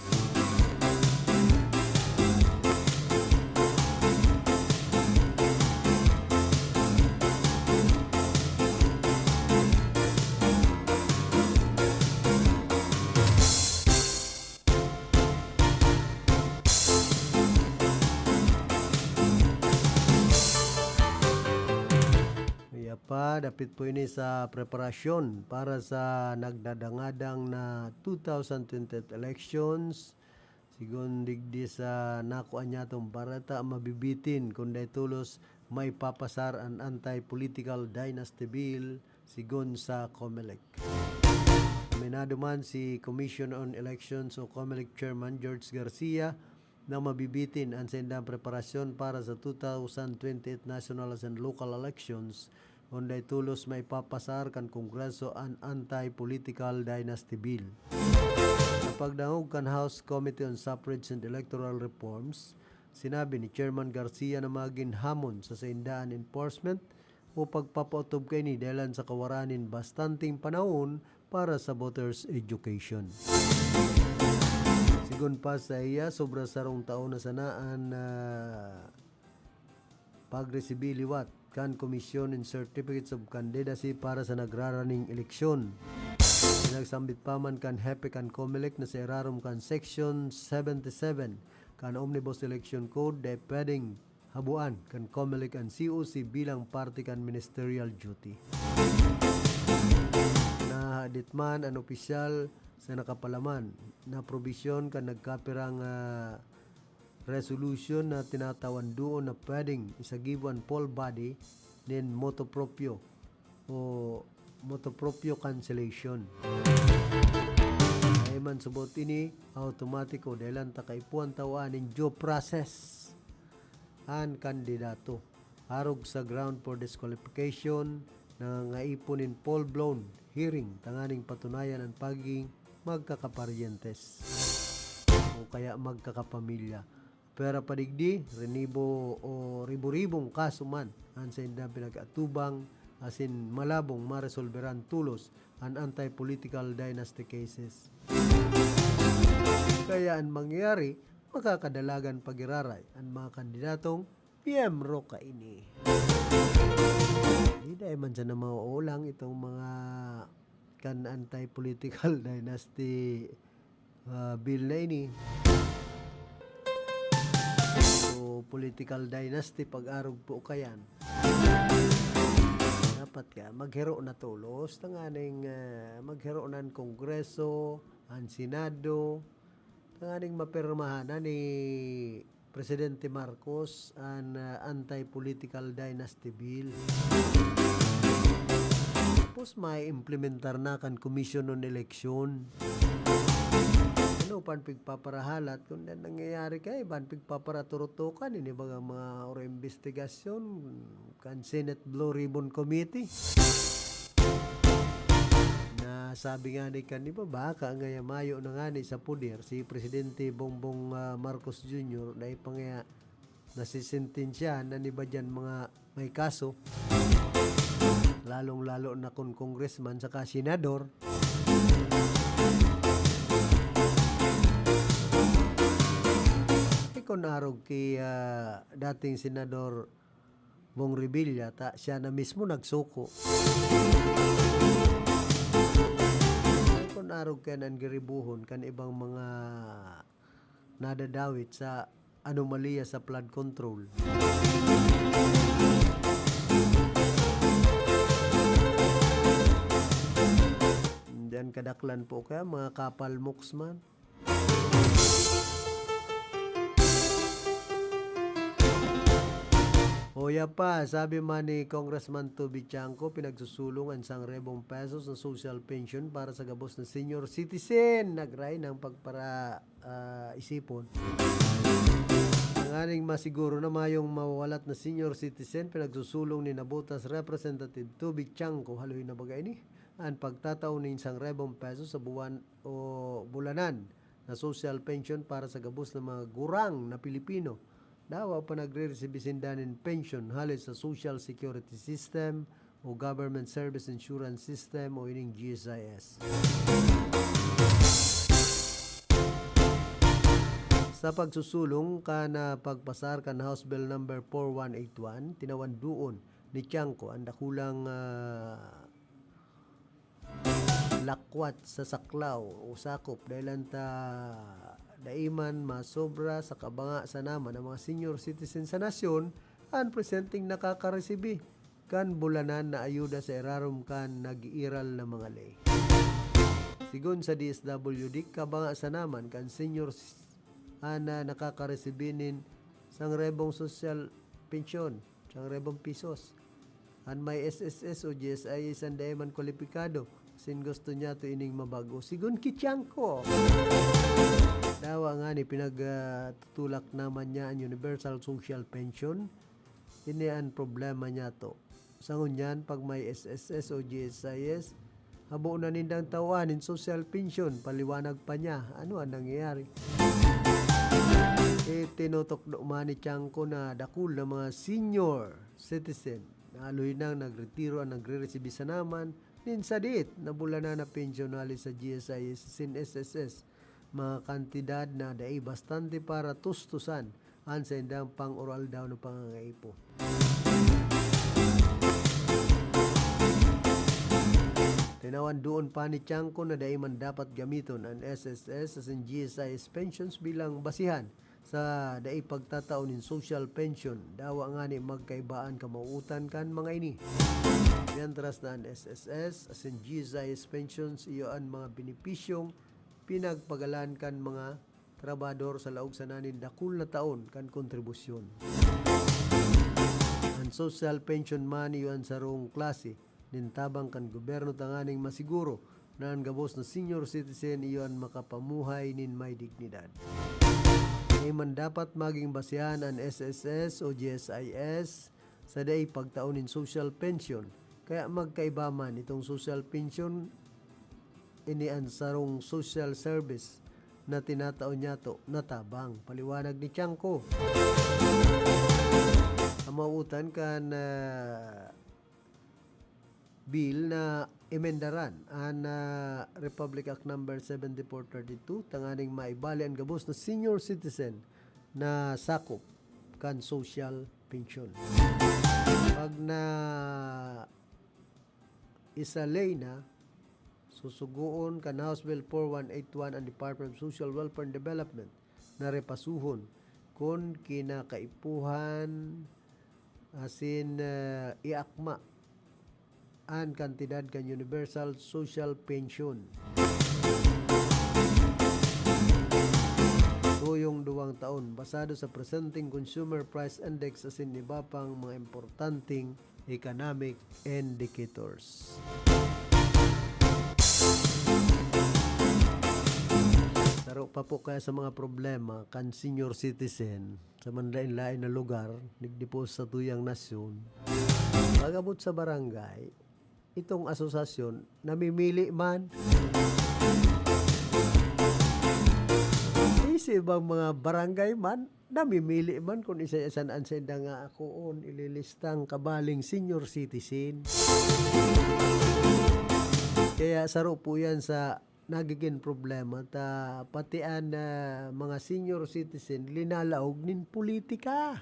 pa, dapit po ini sa preparasyon para sa nagdadangadang na two thousand twenty-eight elections. Sigon digdi sa nakua niyatong bareta, mabibitin kun dai tolos maipapasar an Anti-Political Dynasty Bill, sigon sa Comelec. Aminado man si Commission on Elections o Comelec Chairman George Garcia na mabibitin an saindang preparasyon para sa two thousand twenty-eight national and local elections kun dai tolos maipapasar kan Kongreso an Anti-Political Dynasty Bill. Sa pagdangog kan House Committee on Suffrage and Electoral Reforms, sinabi ni Chairman Garcia na magin hamon sa sainda an enforcement o pagpapautob kaini dahelan sa kawaran nin bastanteng panahon para sa voters' education. Sigon pa saiya, sobra sarong taon na sana an, ah, pagresibi liwat kan Commission in Certificates of Candidacy para sa nagraraning eleksyon. Pinagsambit pa man kan hepe kan Comelec na sa irarom kan Section seventy-seven kan Omnibus Election Code, dai pwedeng haboan kan Comelec an C O C bilang parte kan ministerial duty. Nahadit man an opisyal sa nakapalaman na probisyon kan nagkapirang, ah, resolution na tinatawan doon na pwedeng isagibo an poll body nin motu proprio o motu proprio cancellation. Ay man subot ini, automatiko dahelan ta kaipuhan ta nin due process an kandidato. Arog sa ground for disqualification, nangangaipo nin full-blown hearing tanganing patunayan an pagiging magkakaparyentes o kaya magkakapamilya. Pwera pa digdi, rinibo o ribo-ribong kaso man an saindang pinag-atubang asin malabong maresolberan tolos an anti-political dynasty cases. Kaya an mangyayari, makakadalagan pagiraray an mga kandidatong miyembro kaini. Di dai man sana mauulang itong mga kan anti-political dynasty, ah, bill na ini. So, political dynasty, pag-arog po kayan. Dapat ka, maghiro na tolos, tanganing, ah, maghiro na an Kongreso, an Senado, tanganing mapirmahan na ni Presidente Marcos an, ah, anti-political dynasty bill. Tapos maiimplementar na kan Commission on Election. Ano pan pigpaparahalat kun dai nangyayari kay ban pigpaparaturutukan ini baga mga oro imbestigasyon kan Senate Blue Ribbon Committee. Na sabi nga ni kan iba, baka ngaya mayo na ngani sa poder si Presidente Bongbong, ah, Marcos Junior na ipangaya nasisentensyahan na niba diyan mga may kaso, lalong-lalo na kun congressman saka senador. Eh, kun arog ki, ah, dating Senador Bong Revilla, ta siya na mismo nagsuko. Kun arog kaya an giribuhon kan ibang mga nadadawit sa anomalya sa flood control. Diyan kadaklan po kaya mga kapalmoks man. Oya pa, sabi man ni Congressman Toby Chanco, pinagsusulong an sangrebong pesos na social pension para sa gabos na senior citizen. Nagray ng pagpara, ah, isipon. Tanganing masiguro na mayong mawalat na senior citizen, pinagsusulong ni Nabotas Representative Toby Chanco, haloy na baga ini, an pagtatao nin sangrebong pesos sa buwan o bulanan na social pension para sa gabos na mga gurang na Pilipino. Dawa pa nagre-resibi sinda nin pension hale sa social security system o government service insurance system o ining G S I S. Sa pagsusulong kan, ah, pagpasar kan House Bill number four one eight one, tinawan doon ni Chanco an dakulang, ah, lakwat sa saklaw o sakop dahil ta dai man masobra sa kabanga sana man ang mga senior citizen sa nasyon an presenteng nakakaresibi kan bulanan na ayuda sa irarom kan nag-iiral na mga lay. Sigon sa D S W D, kabanga sana man kan senior s-, an, ah, nakakaresibi nin sangrebong sosyal pensyon, sangrebong pisos. An may S S S o G S I S an dai man kwalipikado, asin gusto niya to ining mabago. Sigon ki Tiangco, dawa ngani pinag, ah, tutulak naman niya an universal social pension. Ini an problema niya to. Sa ngunyan, pag may S S S o G S I S, habo na nindang tawan nin social pension, paliwanag pa niya. Ano an nangyayari? Itinutukdo man ni Tiangco na dakul na mga senior citizen na aluhay nang nagretiro an nagre-resibi sana man nin sadit na bulanan na pensyon hali sa G S I S asin S S S, mga kantidad na dai bastante para tustusan an saindang pang-aroaldaw na pangangaipo. Tinawan doon pa ni Tiangco na dai man dapat gamiton an S S S asin G S I S pensions bilang basihan sa dai pagtatao nin social pension, dawa ngani magkaiba an kamawootan kan mga ini. Mientras na an S S S asin G S I S pensions iyo an mga benepisyong pinagpagalan kan mga trabahador sa laog sana nin dakul na taon kan kontribusyon. An social pension man iyo an sarong klase nin tabang kan gobyerno tanganing masiguro na an gabos na senior citizen iyo an makapamuhay nin may dignidad. Dai man dapat magin basehan an S S S o G S I S sa dai pagtao nin social pension, kaya magkaiba man itong social pension, ini an sarong social service na tinatao niyato na tabang, paliwanag ni Tiangco. Kamawootan kan, ah, bill na emendaran an, ah, Republic Act Number seventy-four thirty-two tanganing maibali an gabos na senior citizen na sakop kan social pension. Pag na isalay na, susugoon kan House Bill four one eight one an Department of Social Welfare and Development na repasuhon kun kinakaipuhan asin, ah, iakma an kantidad kan universal social pension. Tuyong duwang taon, basado sa presenteng Consumer Price Index asin iba pang mga importanteng economic indicators. Saro pa po kaya sa mga problema kan senior citizen sa manlain-lain na lugar, digdi po sa tuyang nasyon. Pag-abot sa barangay, itong asosasyon, namimili man. Sa ibang mga barangay man, namimili man kung isa-isa an sainda nga akoon, ililistang kabaling senior citizen. Kaya saro po yan sa nagigin problema ta pati an, ah, mga senior citizen linalaog nin politika.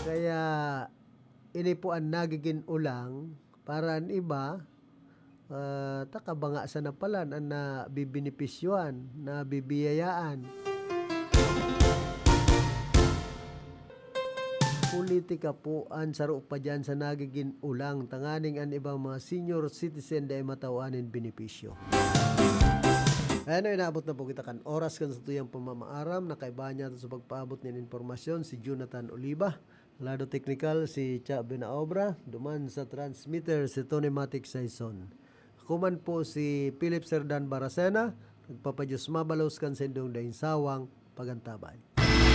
Kaya ini po an nagigin ulang para an iba, ah, ta kabanga sana palan an nabibenepisyohan, nabibiyayaan. Politika po an saro pa diyan sa nagigin ulang tanganing an ibang mga senior citizen dai matawan nin benepisyo. Ayan, inaabot na po kita kan oras kan satuyang pamamaaram. Nakaiba niya sa pagpaabot nin impormasyon si Jonathan Oliva, lado teknikal si Cha Benaobra, duman sa transmitter si Tony Matic Saison. Ako man po si Philip Serdan Baracena, nagpapadiyos mabalos kan saindong daing sawang pagantabay.